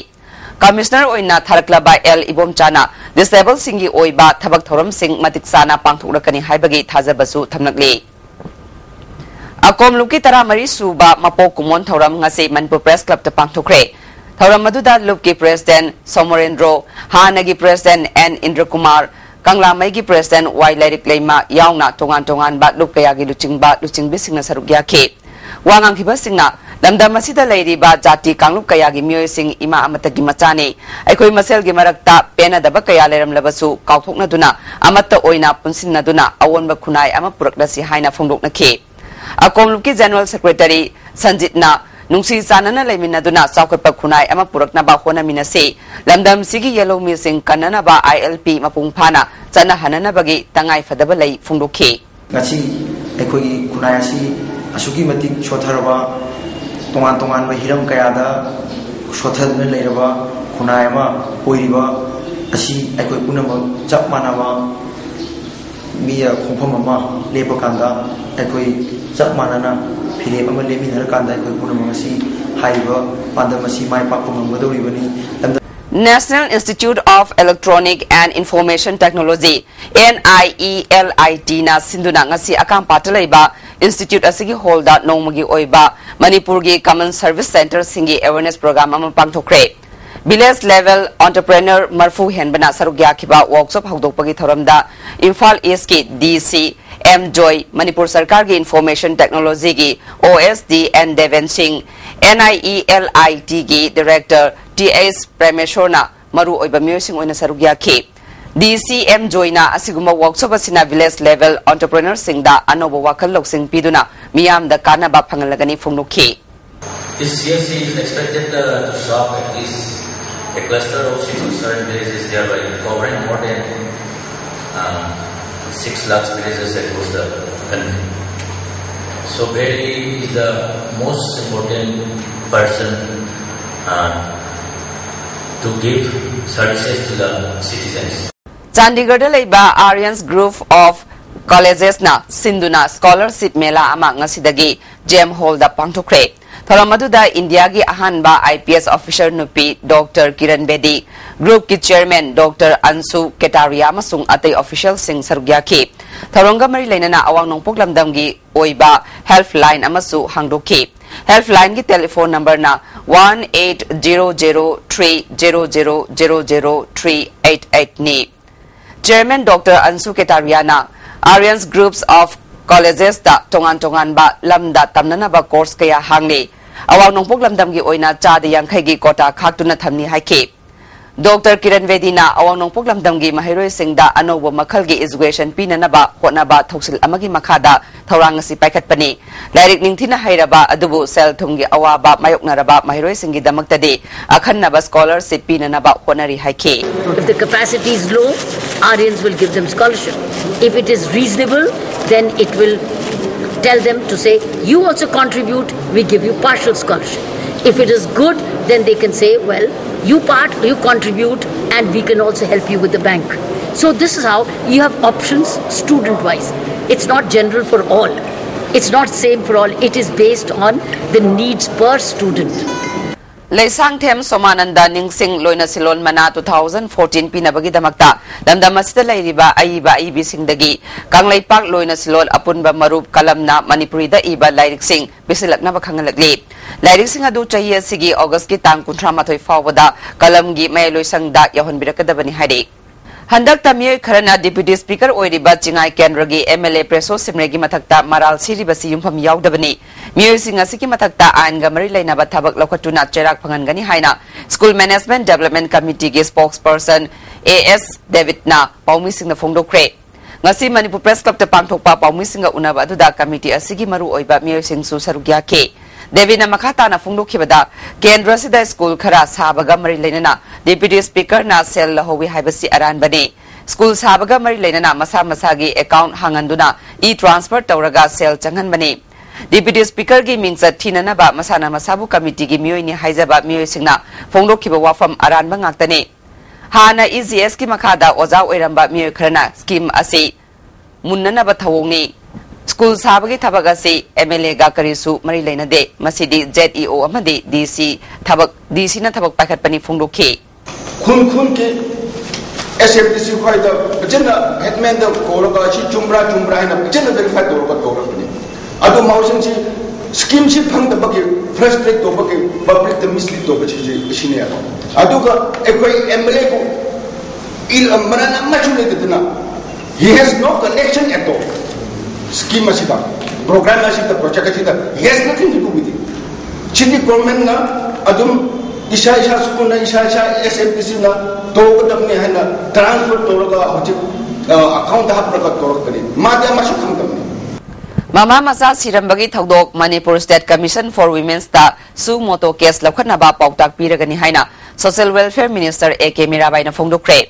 Commissioner ꯑꯣꯏꯅ ꯊꯥꯔꯛꯂꯕ ꯑꯦꯜ ꯏꯕꯣꯝꯆꯥꯅ disabledꯁꯤꯡꯒꯤ ꯑꯣꯏꯕ ꯊꯕꯛ ꯊꯧꯔꯝꯁꯤꯡ ꯃꯇꯤꯛ ꯆꯥꯅ ꯄꯥꯡꯊꯣꯛꯂꯛꯀꯅꯤ ꯍꯥꯏꯕꯒꯤ ꯊꯥꯖꯕꯁꯨ ꯊꯝꯂꯛꯂꯤ꯫ ꯑꯀꯣꯝ ꯂꯨꯞꯀꯤ ꯇꯔꯥꯃꯔꯤ ꯁꯨꯕ ꯃꯄꯣꯛ ꯀꯨꯝꯑꯣꯟ ꯊꯧꯔꯝ ꯉꯁꯤ ꯃꯅꯤꯄꯨꯔ Press Clubꯇ ꯄꯥꯡꯊꯣꯛꯈ꯭ꯔꯦ꯫ ꯊꯧꯔꯝ ꯑꯗꯨꯗ ꯂꯨꯞꯀꯤ President ꯁꯣꯃꯣꯔꯦꯟꯗ꯭ꯔꯣ, ꯍꯥꯟꯅꯒꯤ President ꯑꯦꯟ ꯏꯟꯗ꯭ꯔꯀꯨꯃꯥꯔ, ꯀꯪꯂꯥꯃꯩꯒꯤ President ꯋꯥꯏ ꯂꯥꯏꯔꯤꯛ ꯂꯩꯃ ꯌꯥꯎꯅ ꯇꯣꯉꯥꯟ ꯇꯣꯉꯥꯟꯕ ꯂꯨꯞ ꯀꯌꯥꯒꯤ ꯂꯨꯆꯤꯡꯕ, ꯂꯨꯆꯤꯡꯕꯤꯁꯤꯡꯅ ꯁꯔꯨꯛ ꯌꯥꯈꯤ꯫ ꯋꯥ ꯉꯥꯡꯈꯤꯕꯁꯤꯡꯅ ꯂꯝꯗꯝ ꯑꯁꯤꯗ ꯂꯩꯔꯤꯕ ꯖꯥꯇꯤ ꯀꯥꯡꯂꯨꯞ ꯀꯌꯥꯒꯤ ꯃꯤꯑꯣꯏꯁꯤꯡ ꯏꯃꯥ ꯑꯃꯠꯇꯒꯤ ꯃꯆꯥꯅꯤ꯫ ꯑꯩꯈꯣꯏ ꯃꯁꯦꯜꯒꯤ ꯃꯔꯛꯇ ꯄꯦꯟꯅꯗꯕ ꯀꯌꯥ ꯂꯩꯔꯝꯂꯕꯁꯨ ꯀꯥꯎꯊꯣꯛꯅꯗꯨꯅ ꯑꯃꯠꯇ ꯑꯣꯏꯅ ꯄꯨꯟꯁꯤꯟꯅꯗꯨꯅ ꯑꯑꯣꯟꯕ ꯈꯨꯟꯅꯥꯏ ꯑꯃ ꯄꯨꯔꯛꯂꯁꯤ ꯍꯥꯏꯅ ꯐꯣꯡꯗꯣꯛꯅꯈꯤ꯫ ꯑꯀꯣꯝ ꯂꯨꯞꯀꯤ General Secretary ꯁꯟꯖꯤꯠꯅ ꯅꯨꯡꯁꯤ ꯆꯥꯟꯅꯅ ꯂꯩꯃꯤꯟꯅꯗꯨꯅ ꯆꯥꯎꯈꯠꯄ ꯈꯨꯟꯅꯥꯏ ꯑꯃ ꯄꯨꯔꯛꯅꯕ ꯍꯣꯠꯅꯃꯤꯟꯅꯁꯤ꯫ ꯂꯝꯗꯝꯁꯤꯒꯤ ꯌꯦꯜꯍꯧꯃꯤꯁꯤꯡ ꯀꯟꯅꯅꯕ ILP ꯃꯄꯨꯡ ꯐꯥꯅ ꯆꯠꯅꯍꯟꯅꯅꯕꯒꯤ ꯇꯉꯥꯏ ꯐꯗꯕ ꯂꯩ ꯐꯣꯡꯗꯣꯛꯈꯤ꯫ ꯉꯁꯤ ꯑꯩꯈꯣꯏꯒꯤ ꯈꯨꯟꯅꯥꯏ ꯑꯁꯤ ꯑꯁꯨꯛꯀꯤ ꯃꯇꯤꯛ ꯁꯣꯠꯊꯔꯕ, ꯇꯣꯉꯥꯟ ꯇꯣꯉꯥꯟꯕ ꯍꯤꯔꯝ ꯀꯌꯥꯗ ꯁꯣꯠꯊꯗꯨꯅ ꯂꯩꯔꯕ ꯈꯨꯟꯅꯥꯏ ꯑꯃ ꯑꯣꯏꯔꯤꯕ ꯑꯁꯤ ꯑꯩꯈꯣꯏ ꯄꯨꯝꯅꯃꯛ ꯆꯞ ꯃꯥꯟꯅꯕ ꯃꯤ ꯈꯣꯡꯐꯝ ꯑꯃ ꯂꯦꯞꯄꯀꯥꯟꯗ, ꯑꯩꯈꯣꯏ ꯆꯞ ꯃꯥꯟꯅꯅ ꯐꯤꯔꯦꯞ ꯑꯃ ꯂꯦꯞꯃꯤꯟꯅꯔꯀꯥꯟꯗ ꯑꯩꯈꯣꯏ ꯄꯨꯝꯅꯃꯛ ꯉꯁꯤ ꯍꯥꯏꯔꯤꯕ ꯄꯥꯟꯗꯝ ꯑꯁꯤ ꯃꯥꯏ ꯄꯥꯛꯄ ꯉꯝꯒꯗꯧꯔꯤꯕꯅꯤ꯫ ꯂꯝꯗꯝ National Institute of Electronic and Information Technology, NIELITꯅ ꯁꯤꯟꯗꯨꯅ ꯉꯁꯤ ꯑꯀꯥꯝꯄꯥꯠꯇ ꯂꯩꯕ institute ꯑꯁꯤꯒꯤ hallꯗ ꯅꯣꯡꯃꯒꯤ ꯑꯣꯏꯕ ꯃꯅꯤꯄꯨꯔꯒꯤ common service centreꯁꯤꯡꯒꯤ awareness program ꯑꯃ ꯄꯥꯡꯊꯣꯛꯈ꯭ꯔꯦ꯫ Village Level Entrepreneur ꯃꯔꯐꯨ ꯍꯦꯟꯕꯅ ꯁꯔꯨꯛ ꯌꯥꯈꯤꯕ ꯋꯥꯔꯛꯁꯣꯞ ꯍꯧꯗꯣꯛꯄꯒꯤ ꯊꯧꯔꯝꯗ ꯏꯝꯐꯥꯜ ꯏꯁꯀꯤ ꯗꯤ ꯁꯤ ꯑꯦꯝ ꯖꯣꯏ, ꯃꯅꯤꯄꯨꯔ ꯁꯔꯀꯥꯔꯒꯤ ꯏꯟꯐꯣꯔꯃꯦꯁꯟ ꯇꯦꯛꯅꯣꯂꯣꯖꯤꯒꯤ ꯑꯣ ꯑꯦꯁ ꯗꯤ ꯑꯦꯟ ꯗꯦꯕꯦꯟ ꯁꯤꯡ, ꯑꯦꯟ ꯑꯥꯏ ꯏ ꯑꯦꯜ ꯑꯥꯏ ꯇꯤꯒꯤ ꯗꯤꯔꯦꯛꯇꯔ ꯇꯤ ꯑꯩꯆ ꯄ꯭ꯔꯦꯃꯦꯁꯣꯔꯅ ꯃꯔꯨ ꯑꯣꯏꯕ ꯃꯤꯑꯣꯏꯁꯤꯡ ꯑꯣꯏꯅ ꯁꯔꯨꯛ ꯌꯥꯈꯤ꯫ ꯗꯤ ꯁꯤ ꯑꯦꯝ ꯖꯣꯏꯅ ꯑꯁꯤꯒꯨꯝꯕ ꯋꯥꯔꯛꯁꯣꯞ ꯑꯁꯤꯅ ꯚꯤꯂꯦꯖ ꯂꯦꯚꯦꯜ ꯑꯣꯟꯇꯔꯄ꯭ꯔꯦꯅꯔꯁꯤꯡꯗ ꯑꯅꯧꯕ ꯋꯥꯈꯜ ꯂꯧꯁꯤꯡ ꯄꯤꯗꯨꯅ ꯃꯤꯌꯥꯝꯗ ꯀꯥꯟꯅꯕ ꯐꯪꯍꯜꯂꯒꯅꯤ ꯐꯣꯡꯗꯣꯛꯈꯤ꯫ This C S C is expected uh, to shop at least a cluster of six to seven villages, thereby covering more than uh, six lakhs villages across the country. So Bailey is the most important person uh, to give services to the citizens. ꯆꯥꯟꯗꯤꯒꯔꯗ ꯂꯩꯕ Aryan Group of Collegesꯅ ꯁꯤꯟꯗꯨꯅ scholarship ꯃꯦꯂꯥ ꯑꯃ ꯉꯁꯤꯗꯒꯤ jam ꯍꯣꯜꯗ ꯄꯥꯡꯊꯣꯛꯈ꯭ꯔꯦ꯫ ꯊꯧꯔꯝ ꯑꯗꯨꯗ ꯏꯟꯗꯤꯌꯥꯒꯤ ꯑꯍꯥꯟꯕ ꯑꯥꯏ ꯄꯤ ꯑꯦꯁ ꯑꯣꯐꯤꯁꯔ ꯅꯨꯄꯤ ꯗꯣꯛꯇꯔ ꯀꯤꯔꯟ ꯕꯦꯗꯤ, ꯒ꯭ꯔꯨꯞꯀꯤ ꯆꯤꯌꯔꯃꯦꯟ ꯗꯣꯛꯇꯔ ꯑꯟꯁꯨ ꯀꯦꯇꯥꯔꯤꯌꯥ ꯑꯃꯁꯨꯡ ꯑꯇꯩ ꯑꯣꯐꯤꯁꯤꯌꯦꯜꯁꯤꯡ ꯁꯔꯨꯛ ꯌꯥꯈꯤ꯫ ꯊꯧꯔꯝꯒ ꯃꯔꯤ ꯂꯩꯅꯅ ꯑꯋꯥꯡ ꯅꯣꯡꯄꯣꯛ ꯂꯝꯗꯝꯒꯤ ꯑꯣꯏꯕ ꯍꯦꯜꯞꯂꯥꯏꯟ ꯑꯃꯁꯨ ꯍꯥꯡꯗꯣꯛꯈꯤ꯫ ꯍꯦꯜꯞꯂꯥꯏꯟꯒꯤ ꯇꯦꯂꯤꯐꯣꯟ ꯅꯝꯕꯔꯅ one eight zero zero three zero zero zero zero three eight eight ꯅꯤ꯫ ꯆꯤꯌꯔꯃꯦꯟ ꯗꯣꯛꯇꯔ ꯑꯟꯁꯨ ꯀꯦꯇꯥꯔꯤꯌꯥꯅ Aryan Groups of Collegesꯇ ꯇꯣꯉꯥꯟ ꯇꯣꯉꯥꯟꯕ ꯂꯝꯗ ꯇꯝꯅꯅꯕ ꯀꯣꯔꯁ ꯀꯌꯥ ꯍꯥꯡꯂꯤ꯫ ꯑꯋꯥꯡ ꯅꯣꯡꯄꯣꯛ ꯂꯝꯗꯝꯒꯤ ꯑꯣꯏꯅ ꯆꯥꯗ ꯌꯥꯡꯈꯩꯒꯤ ꯀꯣꯇꯥ ꯈꯥꯛꯇꯨꯅ ꯊꯝꯅꯤ ꯍꯥꯏꯈꯤ꯫ ꯗꯣꯛꯇꯔ ꯀꯤꯔꯟ ꯕꯦꯗꯤꯅ ꯑꯋꯥꯡ ꯅꯣꯡꯄꯣꯛ ꯂꯝꯗꯝꯒꯤ ꯃꯍꯩꯔꯣꯏꯁꯤꯡꯗ ꯑꯅꯧꯕ ꯃꯈꯜꯒꯤ ꯏꯖꯨꯀꯦꯁꯟ ꯄꯤꯅꯅꯕ ꯍꯣꯠꯅꯕ ꯊꯧꯁꯤꯜ ꯑꯃꯒꯤ ꯃꯈꯥꯗ ꯊꯧꯔꯥꯡ ꯑꯁꯤ ꯄꯥꯏꯈꯠꯄꯅꯤ꯫ ꯂꯥꯏꯔꯤꯛ ꯅꯤꯡꯊꯤꯅ ꯍꯩꯔꯕ ꯑꯗꯨꯕꯨ ꯁꯦꯜ ꯊꯨꯝꯒꯤ ꯑꯋꯥꯕ ꯃꯥꯌꯣꯛꯅꯔꯕ ꯃꯍꯩꯔꯣꯏꯁꯤꯡꯒꯤꯗꯃꯛꯇꯗꯤ ꯑꯈꯟꯅꯕ ꯁ꯭ꯀꯣꯂꯔꯁꯤꯞ ꯄꯤꯅꯅꯕ ꯍꯣꯠꯅꯔꯤ ꯍꯥꯏꯈꯤ꯫ If the capacity is low, Aryans will give them scholarship. If it is reasonable, then it will tell them to say, "You also contribute, we give you partial scholarship." If it is good, then they can say, "Well, you part, you contribute, and we can also help you with the bank." So this is how you have options student-wise. It's not general for all. It's not same for all. It is based on the needs per student. Leishangthem ꯁꯣꯃꯥꯅꯟꯗ ꯅꯤꯡꯁꯤꯡ ꯂꯣꯏꯅ ꯁꯤꯂꯣꯟ ꯃꯅꯥ two thousand fourteen ꯄꯤꯅꯕꯒꯤꯗꯃꯛꯇ ꯂꯝꯗꯝ ꯑꯁꯤꯗ ꯂꯩꯔꯤꯕ ꯑꯏꯕ ꯑꯏꯕꯤꯁꯤꯡꯗꯒꯤ ꯀꯪꯂꯩꯄꯥꯛ ꯂꯣꯏꯅ ꯁꯤꯂꯣꯟ ꯑꯄꯨꯟꯕ ꯃꯔꯨꯞ ꯀꯂꯝꯅ ꯃꯅꯤꯄꯨꯔꯤꯗ ꯏꯕ ꯂꯥꯏꯔꯤꯛꯁꯤꯡ ꯄꯤꯁꯤꯜꯂꯛꯅꯕ ꯈꯪꯍꯜꯂꯛꯂꯤ꯫ ꯂꯥꯏꯔꯤꯛꯁꯤꯡ ꯑꯗꯨ ꯆꯍꯤ ꯑꯁꯤꯒꯤ ꯑꯣꯒꯁꯀꯤ ꯇꯥꯡ ꯀꯨꯟꯊ꯭ꯔꯥ ꯃꯥꯊꯣꯏ ꯐꯥꯎꯕꯗ ꯀꯂꯝꯒꯤ ꯃꯌꯥꯏ ꯂꯣꯏꯁꯪꯗ ꯌꯧꯍꯟꯕꯤꯔꯛꯀꯗꯕꯅꯤ ꯍꯥꯏꯔꯤ꯫ ꯍꯟꯗꯛꯇ ꯃꯤꯑꯣꯏ ꯈꯔꯅ Deputy Speaker ꯑꯣꯏꯔꯤꯕ ꯆꯤꯡꯉꯥꯏ ꯀꯦꯟꯗ꯭ꯔꯒꯤ M L A ꯄ꯭ꯔꯦꯁꯣ ꯁꯤꯝꯔꯦꯒꯤ ꯃꯊꯛꯇ ꯃꯔꯥꯜ ꯁꯤꯔꯤꯕꯁꯤ ꯌꯨꯝꯐꯝ ꯌꯥꯎꯗꯕꯅꯤ꯫ ꯃꯤꯑꯣꯏꯁꯤꯡ ꯑꯁꯤꯒꯤ ꯃꯊꯛꯇ ꯑꯥꯏꯟꯒ ꯃꯔꯤ ꯂꯩꯅꯕ ꯊꯕꯛ ꯂꯧꯈꯠꯇꯨꯅ ꯆꯩꯔꯥꯛ ꯐꯪꯍꯟꯒꯅꯤ ꯍꯥꯏꯅ School Management Development Committeeꯒꯤ spokesperson A S ꯗꯦꯕꯤꯠꯅ ꯄꯥꯎꯃꯤꯁꯤꯡꯗ ꯐꯣꯡꯗꯣꯛꯈ꯭ꯔꯦ꯫ ꯉꯁꯤ ꯃꯅꯤꯄꯨꯔ Press Clubꯇ ꯄꯥꯡꯊꯣꯛꯄ ꯄꯥꯎꯃꯤꯁꯤꯡꯒ ꯎꯅꯕ ꯑꯗꯨꯗ committee ꯑꯁꯤꯒꯤ ꯃꯔꯨꯑꯣꯏꯕ ꯃꯤꯑꯣꯏꯁꯤꯡꯁꯨ ꯁꯔꯨꯛ ꯌꯥꯈꯤ꯫ ꯗꯦꯕꯤꯅ ꯃꯈꯥ ꯇꯥꯅ ꯐꯣꯡꯗꯣꯛꯈꯤꯕꯗ, ꯀꯦꯟꯗ꯭ꯔ ꯑꯁꯤꯗ school ꯈꯔ ꯁꯥꯕꯒ ꯃꯔꯤ ꯂꯩꯅꯅ Deputy Speakerꯅ ꯁꯦꯜ ꯂꯧꯍꯧꯏ ꯍꯥꯏꯕꯁꯤ ꯑꯔꯥꯟꯕꯅꯤ꯫ School ꯁꯥꯕꯒ ꯃꯔꯤ ꯂꯩꯅꯅ ꯃꯁꯥ ꯃꯁꯥꯒꯤ account ꯍꯥꯡꯍꯟꯗꯨꯅ e-transfer ꯇꯧꯔꯒ ꯁꯦꯜ ꯆꯪꯍꯟꯕꯅꯤ꯫ Deputy Speakerꯒꯤ ꯃꯤꯡꯆꯠ ꯊꯤꯅꯅꯕ ꯃꯁꯥꯅ ꯃꯁꯥꯕꯨ committeeꯒꯤ ꯃꯤꯑꯣꯏꯅꯤ ꯍꯥꯏꯖꯕ ꯃꯤꯑꯣꯏꯁꯤꯡꯅ ꯐꯣꯡꯗꯣꯛꯈꯤꯕ ꯋꯥꯐꯝ ꯑꯔꯥꯟꯕ ꯉꯥꯛꯇꯅꯤ꯫ ꯍꯥꯟꯅ E G Sꯀꯤ ꯃꯈꯥꯗ ꯑꯣꯖꯥ ꯑꯣꯏꯔꯝꯕ ꯃꯤꯑꯣꯏ ꯈꯔꯅ scheme ꯑꯁꯤ ꯃꯨꯟꯅꯅꯕ ꯊꯧꯑꯣꯡꯅꯤ꯫ School ꯁꯥꯕꯒꯤ ꯊꯕꯛ ꯑꯁꯤ M L Aꯒ ꯀꯔꯤꯁꯨ ꯃꯔꯤ ꯂꯩꯅꯗꯦ꯫ ꯃꯁꯤꯗꯤ Z E O ꯑꯃꯗꯤ D C ꯊꯕꯛ, D Cꯅ ꯊꯕꯛ ꯄꯥꯏꯈꯠꯄꯅꯤ ꯐꯣꯡꯗꯣꯛꯈꯤ꯫ ꯈꯨꯟ ꯈꯨꯟꯒꯤ S M D C ꯈ꯭ꯋꯥꯏꯗ ꯐꯖꯅ headmanꯗ ꯀꯧꯔꯒ ꯁꯤ ꯆꯨꯝꯕ꯭ꯔꯥ ꯆꯨꯝꯕ꯭ꯔꯥ ꯍꯥꯏꯅ ꯐꯖꯅ verify ꯇꯧꯔꯒ ꯇꯧꯔꯛꯄꯅꯤ꯫ ꯑꯗꯨ ꯃꯍꯧꯁꯥꯁꯤ schemeꯁꯤ ꯐꯪꯗꯕꯒꯤ frustrate ꯇꯧꯕꯒꯤ publicꯇ mislead ꯇꯧꯕꯁꯤ ꯑꯁꯤꯅꯦꯕ꯫ ꯑꯗꯨꯒ ꯑꯩꯈꯣꯏ M L Aꯕꯨ ꯏ-, ꯃꯔꯥꯜ ꯑꯃꯁꯨ ꯂꯩꯇꯗꯅ, he has no connection at all scheme ꯑꯁꯤꯗ, program ꯑꯁꯤꯗ, project ꯑꯁꯤꯗ, he has nothing to do with it꯫ City governmentꯅ ꯑꯗꯨꯝ ꯏꯁꯥ ꯏꯁꯥ schoolꯅ ꯏꯁꯥ ꯏꯁꯥ S M D Cꯅ ꯇꯧꯒꯗꯕꯅꯤ ꯍꯥꯏꯅ transfer ꯇꯧꯔꯒ ꯍꯧꯖꯤꯛ, ꯑ, accountꯇ ꯍꯥꯞꯂꯒ ꯇꯧꯔꯛꯄꯅꯤ꯫ ꯃꯥꯗꯤ ꯑꯃꯁꯨ ꯈꯪꯗꯕꯅꯤ꯫ ꯃꯃꯥ ꯃꯆꯥ ꯁꯤꯔꯝꯕꯒꯤ ꯊꯧꯗꯣꯛ Manipur State Commission for Women'sꯇ suo motu case ꯂꯧꯈꯠꯅꯕ ꯄꯥꯎꯇꯥꯛ ꯄꯤꯔꯒꯅꯤ ꯍꯥꯏꯅ Social Welfare Minister A K ꯃꯤꯔꯥꯕꯥꯏꯅ ꯐꯣꯡꯗꯣꯛꯈ꯭ꯔꯦ꯫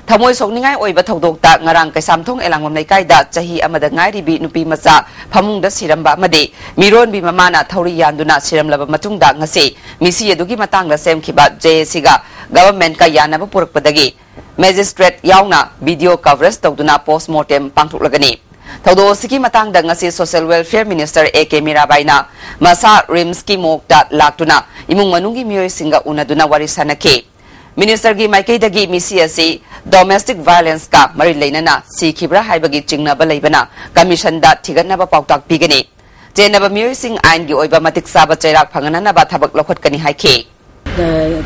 ꯊꯃꯣꯏ ꯁꯣꯛꯅꯤꯡꯉꯥꯏ ꯑꯣꯏꯕ ꯊꯧꯗꯣꯛꯇ ꯉꯔꯥꯡ ꯀꯩꯁꯥꯝꯊꯣꯡ ꯑꯦꯂꯥꯡꯕꯝ ꯂꯩꯀꯥꯏꯗ ꯆꯍꯤ ꯑꯃꯗ ꯉꯥꯏꯔꯤꯕꯤ ꯅꯨꯄꯤ ꯃꯆꯥ ꯐꯃꯨꯡꯗ ꯁꯤꯔꯝꯕ ꯑꯃꯗꯤ ꯃꯤꯔꯣꯟꯕꯤ ꯃꯃꯥꯅ ꯊꯧꯔꯤ ꯌꯥꯟꯗꯨꯅ ꯁꯤꯔꯝꯂꯕ ꯃꯇꯨꯡꯗ ꯉꯁꯤ ꯃꯤꯁꯤ ꯑꯗꯨꯒꯤ ꯃꯇꯥꯡꯗ ꯁꯦꯝꯈꯤꯕ J A Cꯒ governmentꯀ ꯌꯥꯅꯕ ꯄꯨꯔꯛꯄꯗꯒꯤ magistrate ꯌꯥꯎꯅ video coverage ꯇꯧꯗꯨꯅ post mortem ꯄꯥꯡꯊꯣꯛꯂꯒꯅꯤ꯫ ꯊꯧꯗꯣꯛ ꯑꯁꯤꯒꯤ ꯃꯇꯥꯡꯗ ꯉꯁꯤ Social Welfare Minister A K ꯃꯤꯔꯥꯕꯥꯏꯅ ꯃꯁꯥ RIMSꯀꯤ morgueꯇ ꯂꯥꯛꯇꯨꯅ ꯏꯃꯨꯡ ꯃꯅꯨꯡꯒꯤ ꯃꯤꯑꯣꯏꯁꯤꯡꯒ ꯎꯅꯗꯨꯅ ꯋꯥꯔꯤ ꯁꯥꯅꯈꯤ꯫ Ministerꯒꯤ ꯃꯥꯏꯀꯩꯗꯒꯤ ꯃꯤꯁꯤ ꯑꯁꯤ domestic violenceꯀ ꯃꯔꯤ ꯂꯩꯅꯅ ꯁꯤꯈꯤꯕ꯭ꯔꯥ ꯍꯥꯏꯕꯒꯤ ꯆꯤꯡꯅꯕ ꯂꯩꯕꯅ commissionꯗ ꯊꯤꯒꯠꯅꯕ ꯄꯥꯎꯇꯥꯛ ꯄꯤꯒꯅꯤ꯫ ꯆꯦꯟꯅꯕ ꯃꯤꯑꯣꯏꯁꯤꯡ ꯑꯥꯏꯟꯒꯤ ꯑꯣꯏꯕ ꯃꯇꯤꯛ ꯆꯥꯕ ꯆꯩꯔꯥꯛ ꯐꯪꯍꯟꯅꯕ ꯊꯕꯛ ꯂꯧꯈꯠꯀꯅꯤ ꯍꯥꯏꯈꯤ꯫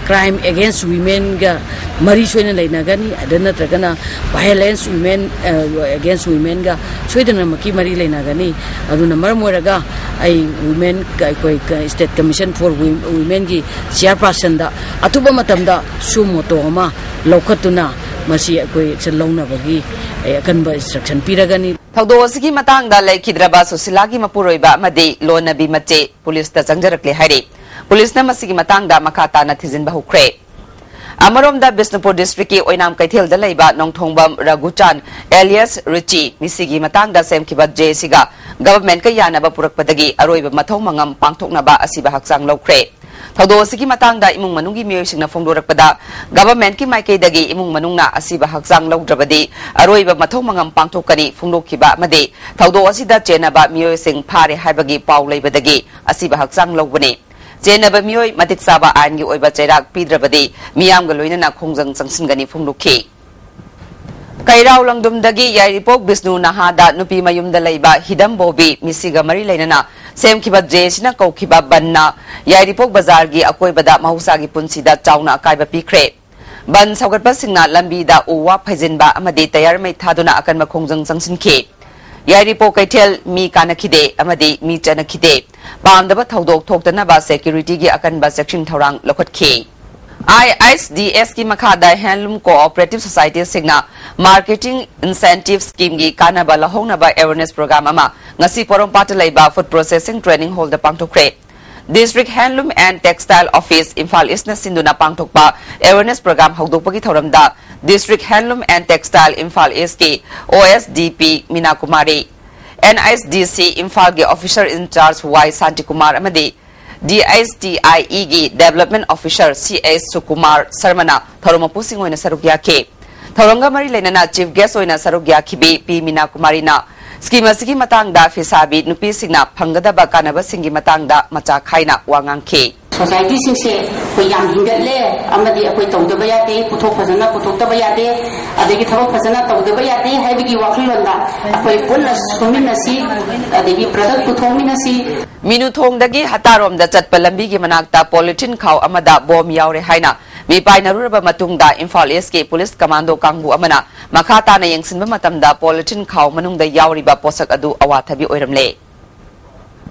Crime against womenꯒ ꯃꯔꯤ ꯁꯣꯏꯅ ꯂꯩꯅꯒꯅꯤ, ꯑꯗꯨ ꯅꯠꯇ꯭ꯔꯒꯅ violence women against womenꯒ ꯁꯣꯏꯗꯅꯃꯛꯀꯤ ꯃꯔꯤ ꯂꯩꯅꯒꯅꯤ꯫ ꯑꯗꯨꯅ ꯃꯔꯝ ꯑꯣꯏꯔꯒ ꯑꯩ women, ꯑꯩꯈꯣꯏ State Commission for Womenꯒꯤ chairpersonꯗ ꯑꯊꯨꯕ ꯃꯇꯝꯗ suo motu ꯑꯃ ꯂꯧꯈꯠꯇꯨꯅ ꯃꯁꯤ ꯑꯩꯈꯣꯏ action ꯂꯧꯅꯕꯒꯤ ꯑꯩ ꯑꯀꯟꯕ instruction ꯄꯤꯔꯒꯅꯤ꯫ ꯊꯧꯗꯣꯛ ꯑꯁꯤꯒꯤ ꯃꯇꯥꯡꯗ ꯂꯩꯈꯤꯗ꯭ꯔꯕ ꯁꯨꯁꯤꯂꯥꯒꯤ ꯃꯄꯨꯔꯣꯏꯕ ꯑꯃꯗꯤ ꯂꯣꯟꯅꯕꯤ ꯃꯆꯦ ꯄꯨꯂꯤꯁꯇ ꯆꯪꯖꯔꯛꯂꯦ ꯍꯥꯏꯔꯤ꯫ ꯄꯨꯂꯤꯁꯅ ꯃꯁꯤꯒꯤ ꯃꯇꯥꯡꯗ ꯃꯈꯥ ꯇꯥꯅ ꯊꯤꯖꯤꯟꯕ ꯍꯧꯈ꯭ꯔꯦ꯫ ꯑꯃꯔꯣꯝꯗ, ꯕꯤꯁꯅꯨꯄꯨꯔ districtꯀꯤ ꯑꯣꯏꯅꯥꯝ ꯀꯩꯊꯦꯜꯗ ꯂꯩꯕ ꯅꯣꯡꯊꯣꯡꯕꯝ ꯔꯘꯨꯆꯥꯟ alias ꯔꯤꯆꯤ ꯃꯤꯁꯤꯒꯤ ꯃꯇꯥꯡꯗ ꯁꯦꯝꯈꯤꯕ ꯖꯦ ꯑꯦꯁꯤꯒ governmentꯀ ꯌꯥꯅꯕ ꯄꯨꯔꯛꯄꯗꯒꯤ ꯑꯔꯣꯏꯕ ꯃꯊꯧ ꯃꯉꯝ ꯄꯥꯡꯊꯣꯛꯅꯕ ꯑꯁꯤꯕ ꯍꯛꯆꯥꯡ ꯂꯧꯈ꯭ꯔꯦ꯫ ꯊꯧꯗꯣꯛ ꯑꯁꯤꯒꯤ ꯃꯇꯥꯡꯗ ꯏꯃꯨꯡ ꯃꯅꯨꯡꯒꯤ ꯃꯤꯑꯣꯏꯁꯤꯡꯅ ꯐꯣꯡꯗꯣꯔꯛꯄꯗ, governmentꯀꯤ ꯃꯥꯏꯀꯩꯗꯒꯤ ꯏꯃꯨꯡ ꯃꯅꯨꯡꯅ ꯑꯁꯤꯕ ꯍꯛꯆꯥꯡ ꯂꯧꯗ꯭ꯔꯕꯗꯤ ꯑꯔꯣꯏꯕ ꯃꯊꯧ ꯃꯉꯝ ꯄꯥꯡꯊꯣꯛꯀꯅꯤ ꯐꯣꯡꯗꯣꯛꯈꯤꯕ ꯑꯃꯗꯤ ꯊꯧꯗꯣꯛ ꯑꯁꯤꯗ ꯆꯦꯟꯅꯕ ꯃꯤꯑꯣꯏꯁꯤꯡ ꯐꯥꯔꯦ ꯍꯥꯏꯕꯒꯤ ꯄꯥꯎ ꯂꯩꯕꯗꯒꯤ ꯑꯁꯤꯕ ꯍꯛꯆꯥꯡ ꯂꯧꯕꯅꯤ꯫ ꯆꯦꯟꯅꯕ ꯃꯤꯑꯣꯏ ꯃꯇꯤꯛ ꯆꯥꯕ ꯑꯥꯏꯟꯒꯤ ꯑꯣꯏꯕ ꯆꯩꯔꯥꯛ ꯄꯤꯗ꯭ꯔꯕꯗꯤ ꯃꯤꯌꯥꯝꯒ ꯂꯣꯏꯅꯅ ꯈꯣꯡꯖꯪ ꯆꯪꯁꯤꯟꯒꯅꯤ ꯐꯣꯡꯗꯣꯛꯈꯤ꯫ ꯀꯩꯔꯥꯎ ꯂꯪꯗꯨꯝꯗꯒꯤ ꯌꯥꯏꯔꯤꯄꯣꯛ ꯕꯤꯁꯅꯨ ꯅꯍꯥꯗ ꯅꯨꯄꯤ ꯃꯌꯨꯝꯗ ꯂꯩꯕ ꯍꯤꯗꯝ ꯕꯣꯕꯤ ꯃꯤꯁꯤꯒ ꯃꯔꯤ ꯂꯩꯅꯅ ꯁꯦꯝꯈꯤꯕ ꯖꯦ ꯑꯦꯁꯤꯅ ꯀꯧꯈꯤꯕ ꯕꯟꯅ ꯌꯥꯏꯔꯤꯄꯣꯛ ꯕꯖꯥꯔꯒꯤ ꯑꯀꯣꯏꯕꯗ ꯃꯍꯧꯁꯥꯒꯤ ꯄꯨꯟꯁꯤꯗ ꯆꯥꯎꯅ ꯑꯀꯥꯏꯕ ꯄꯤꯈ꯭ꯔꯦ꯫ ꯕꯟ ꯁꯧꯒꯠꯄꯁꯤꯡꯅ ꯂꯝꯕꯤꯗ ꯎ ꯋꯥ ꯐꯩꯖꯤꯟꯕ ꯑꯃꯗꯤ ꯇꯌꯥꯔ ꯃꯩ ꯊꯥꯗꯨꯅ ꯑꯀꯟꯕ ꯈꯣꯡꯖꯪ ꯆꯪꯁꯤꯟꯈꯤ꯫ ꯌꯥꯏꯔꯤꯄꯣꯛ ꯀꯩꯊꯦꯜ ꯃꯤ ꯀꯥꯅꯈꯤꯗꯦ ꯑꯃꯗꯤ ꯃꯤ ꯆꯠꯅꯈꯤꯗꯦ꯫ ꯄꯥꯝꯗꯕ ꯊꯧꯗꯣꯛ ꯊꯣꯛꯇꯅꯕ securityꯒꯤ ꯑꯀꯟꯕ ꯆꯦꯛꯁꯤꯟ ꯊꯧꯔꯥꯡ ꯂꯧꯈꯠꯈꯤ꯫ ꯑꯥꯏ ꯑꯩꯆ ꯗꯤ ꯑꯦꯁꯀꯤ ꯃꯈꯥꯗ handloom cooperative societyꯁꯤꯡꯅ marketing incentive schemeꯒꯤ ꯀꯥꯟꯅꯕ ꯂꯧꯍꯧꯅꯕ awareness program ꯑꯃ ꯉꯁꯤ ꯄꯣꯔꯣꯝꯄꯥꯠꯇ ꯂꯩꯕ food processing training hallꯗ ꯄꯥꯡꯊꯣꯛꯈ꯭ꯔꯦ꯫ District Handloom and Textile Office Imphal ꯏꯁꯅ ꯁꯤꯟꯗꯨꯅ ꯄꯥꯡꯊꯣꯛꯄ awareness program ꯍꯧꯗꯣꯛꯄꯒꯤ ꯊꯧꯔꯝꯗ District Handloom and Textile Imphal ꯏꯁꯀꯤ ꯑꯣ S D P Meena Kumari, and H D ꯁꯤ ꯏꯝꯐꯥꯜꯒꯤ officer in charge ꯋꯥꯏ ꯁꯥꯟꯇꯤꯀꯨꯃꯥꯔ ꯑꯃꯗꯤ ꯗꯤ ꯑꯩꯆ ꯇꯤ ꯑꯥꯏ ꯏꯒꯤ development officer ꯁꯤ ꯑꯩꯆ ꯁꯨꯀꯨꯃꯥꯔ ꯁꯔꯃꯅ ꯊꯧꯔꯝ ꯃꯄꯨꯁꯤꯡ ꯑꯣꯏꯅ ꯁꯔꯨꯛ ꯌꯥꯈꯤ꯫ ꯊꯧꯔꯝꯒ ꯃꯔꯤ ꯂꯩꯅꯅ chief guest ꯑꯣꯏꯅ ꯁꯔꯨꯛ ꯌꯥꯈꯤꯕꯤ ꯄꯤ ꯃꯤꯅꯥ ꯀꯨꯃꯥꯔꯤꯅ scheme ꯑꯁꯤꯒꯤ ꯃꯇꯥꯡꯗ ꯐꯤꯁꯥꯕꯤ ꯅꯨꯄꯤꯁꯤꯡꯅ ꯐꯪꯒꯗꯕ ꯀꯥꯟꯅꯕꯁꯤꯡꯒꯤ ꯃꯇꯥꯡꯗ ꯃꯆꯥ ꯈꯥꯏꯅ ꯋꯥ ꯉꯥꯡꯈꯤ꯫ ꯁꯣꯁꯥꯏꯇꯤꯁꯤꯡꯁꯦ ꯑꯩꯈꯣꯏ ꯌꯥꯝ ꯍꯤꯡꯒꯠꯂꯦ ꯑꯃꯗꯤ ꯑꯩꯈꯣꯏ ꯇꯧꯗꯕ ꯌꯥꯗꯦ, ꯄꯨꯊꯣꯛ ꯐꯖꯅ ꯄꯨꯊꯣꯛꯇꯕ ꯌꯥꯗꯦ, ꯑꯗꯒꯤ ꯊꯕꯛ ꯐꯖꯅ ꯇꯧꯗꯕ ꯌꯥꯗꯦ ꯍꯥꯏꯕꯒꯤ ꯋꯥꯈꯜꯂꯣꯟꯗ ꯑꯩꯈꯣꯏ ꯄꯨꯟꯅ ꯁꯨꯃꯤꯟꯅꯁꯤ, ꯑꯗꯒꯤ ꯄ꯭ꯔꯗꯛ ꯄꯨꯊꯣꯛꯃꯤꯟꯅꯁꯤ꯫ ꯃꯤꯅꯨꯊꯣꯡꯗꯒꯤ ꯍꯠꯇꯥꯔꯣꯝꯗ ꯆꯠꯄ ꯂꯝꯕꯤꯒꯤ ꯃꯅꯥꯛꯇ ꯄꯣꯂꯤꯊꯤꯟ ꯈꯥꯎ ꯑꯃꯗ ꯕꯣꯝ ꯌꯥꯎꯔꯦ ꯍꯥꯏꯅ ꯃꯤꯄꯥꯏꯅꯔꯨꯔꯕ ꯃꯇꯨꯡꯗ ꯏꯝꯐꯥꯜ ꯏꯁꯀꯤ ꯄꯨꯂꯤꯁ ꯀꯃꯥꯟꯗꯣ ꯀꯥꯡꯕꯨ ꯑꯃꯅ ꯃꯈꯥ ꯇꯥꯅ ꯌꯦꯡꯁꯤꯟꯕ ꯃꯇꯝꯗ ꯄꯣꯂꯤꯊꯤꯟ ꯈꯥꯎ ꯃꯅꯨꯡꯗ ꯌꯥꯎꯔꯤꯕ ꯄꯣꯠꯁꯛ ꯑꯗꯨ ꯑꯋꯥꯊꯕꯤ ꯑꯣꯏꯔꯝꯂꯦ꯫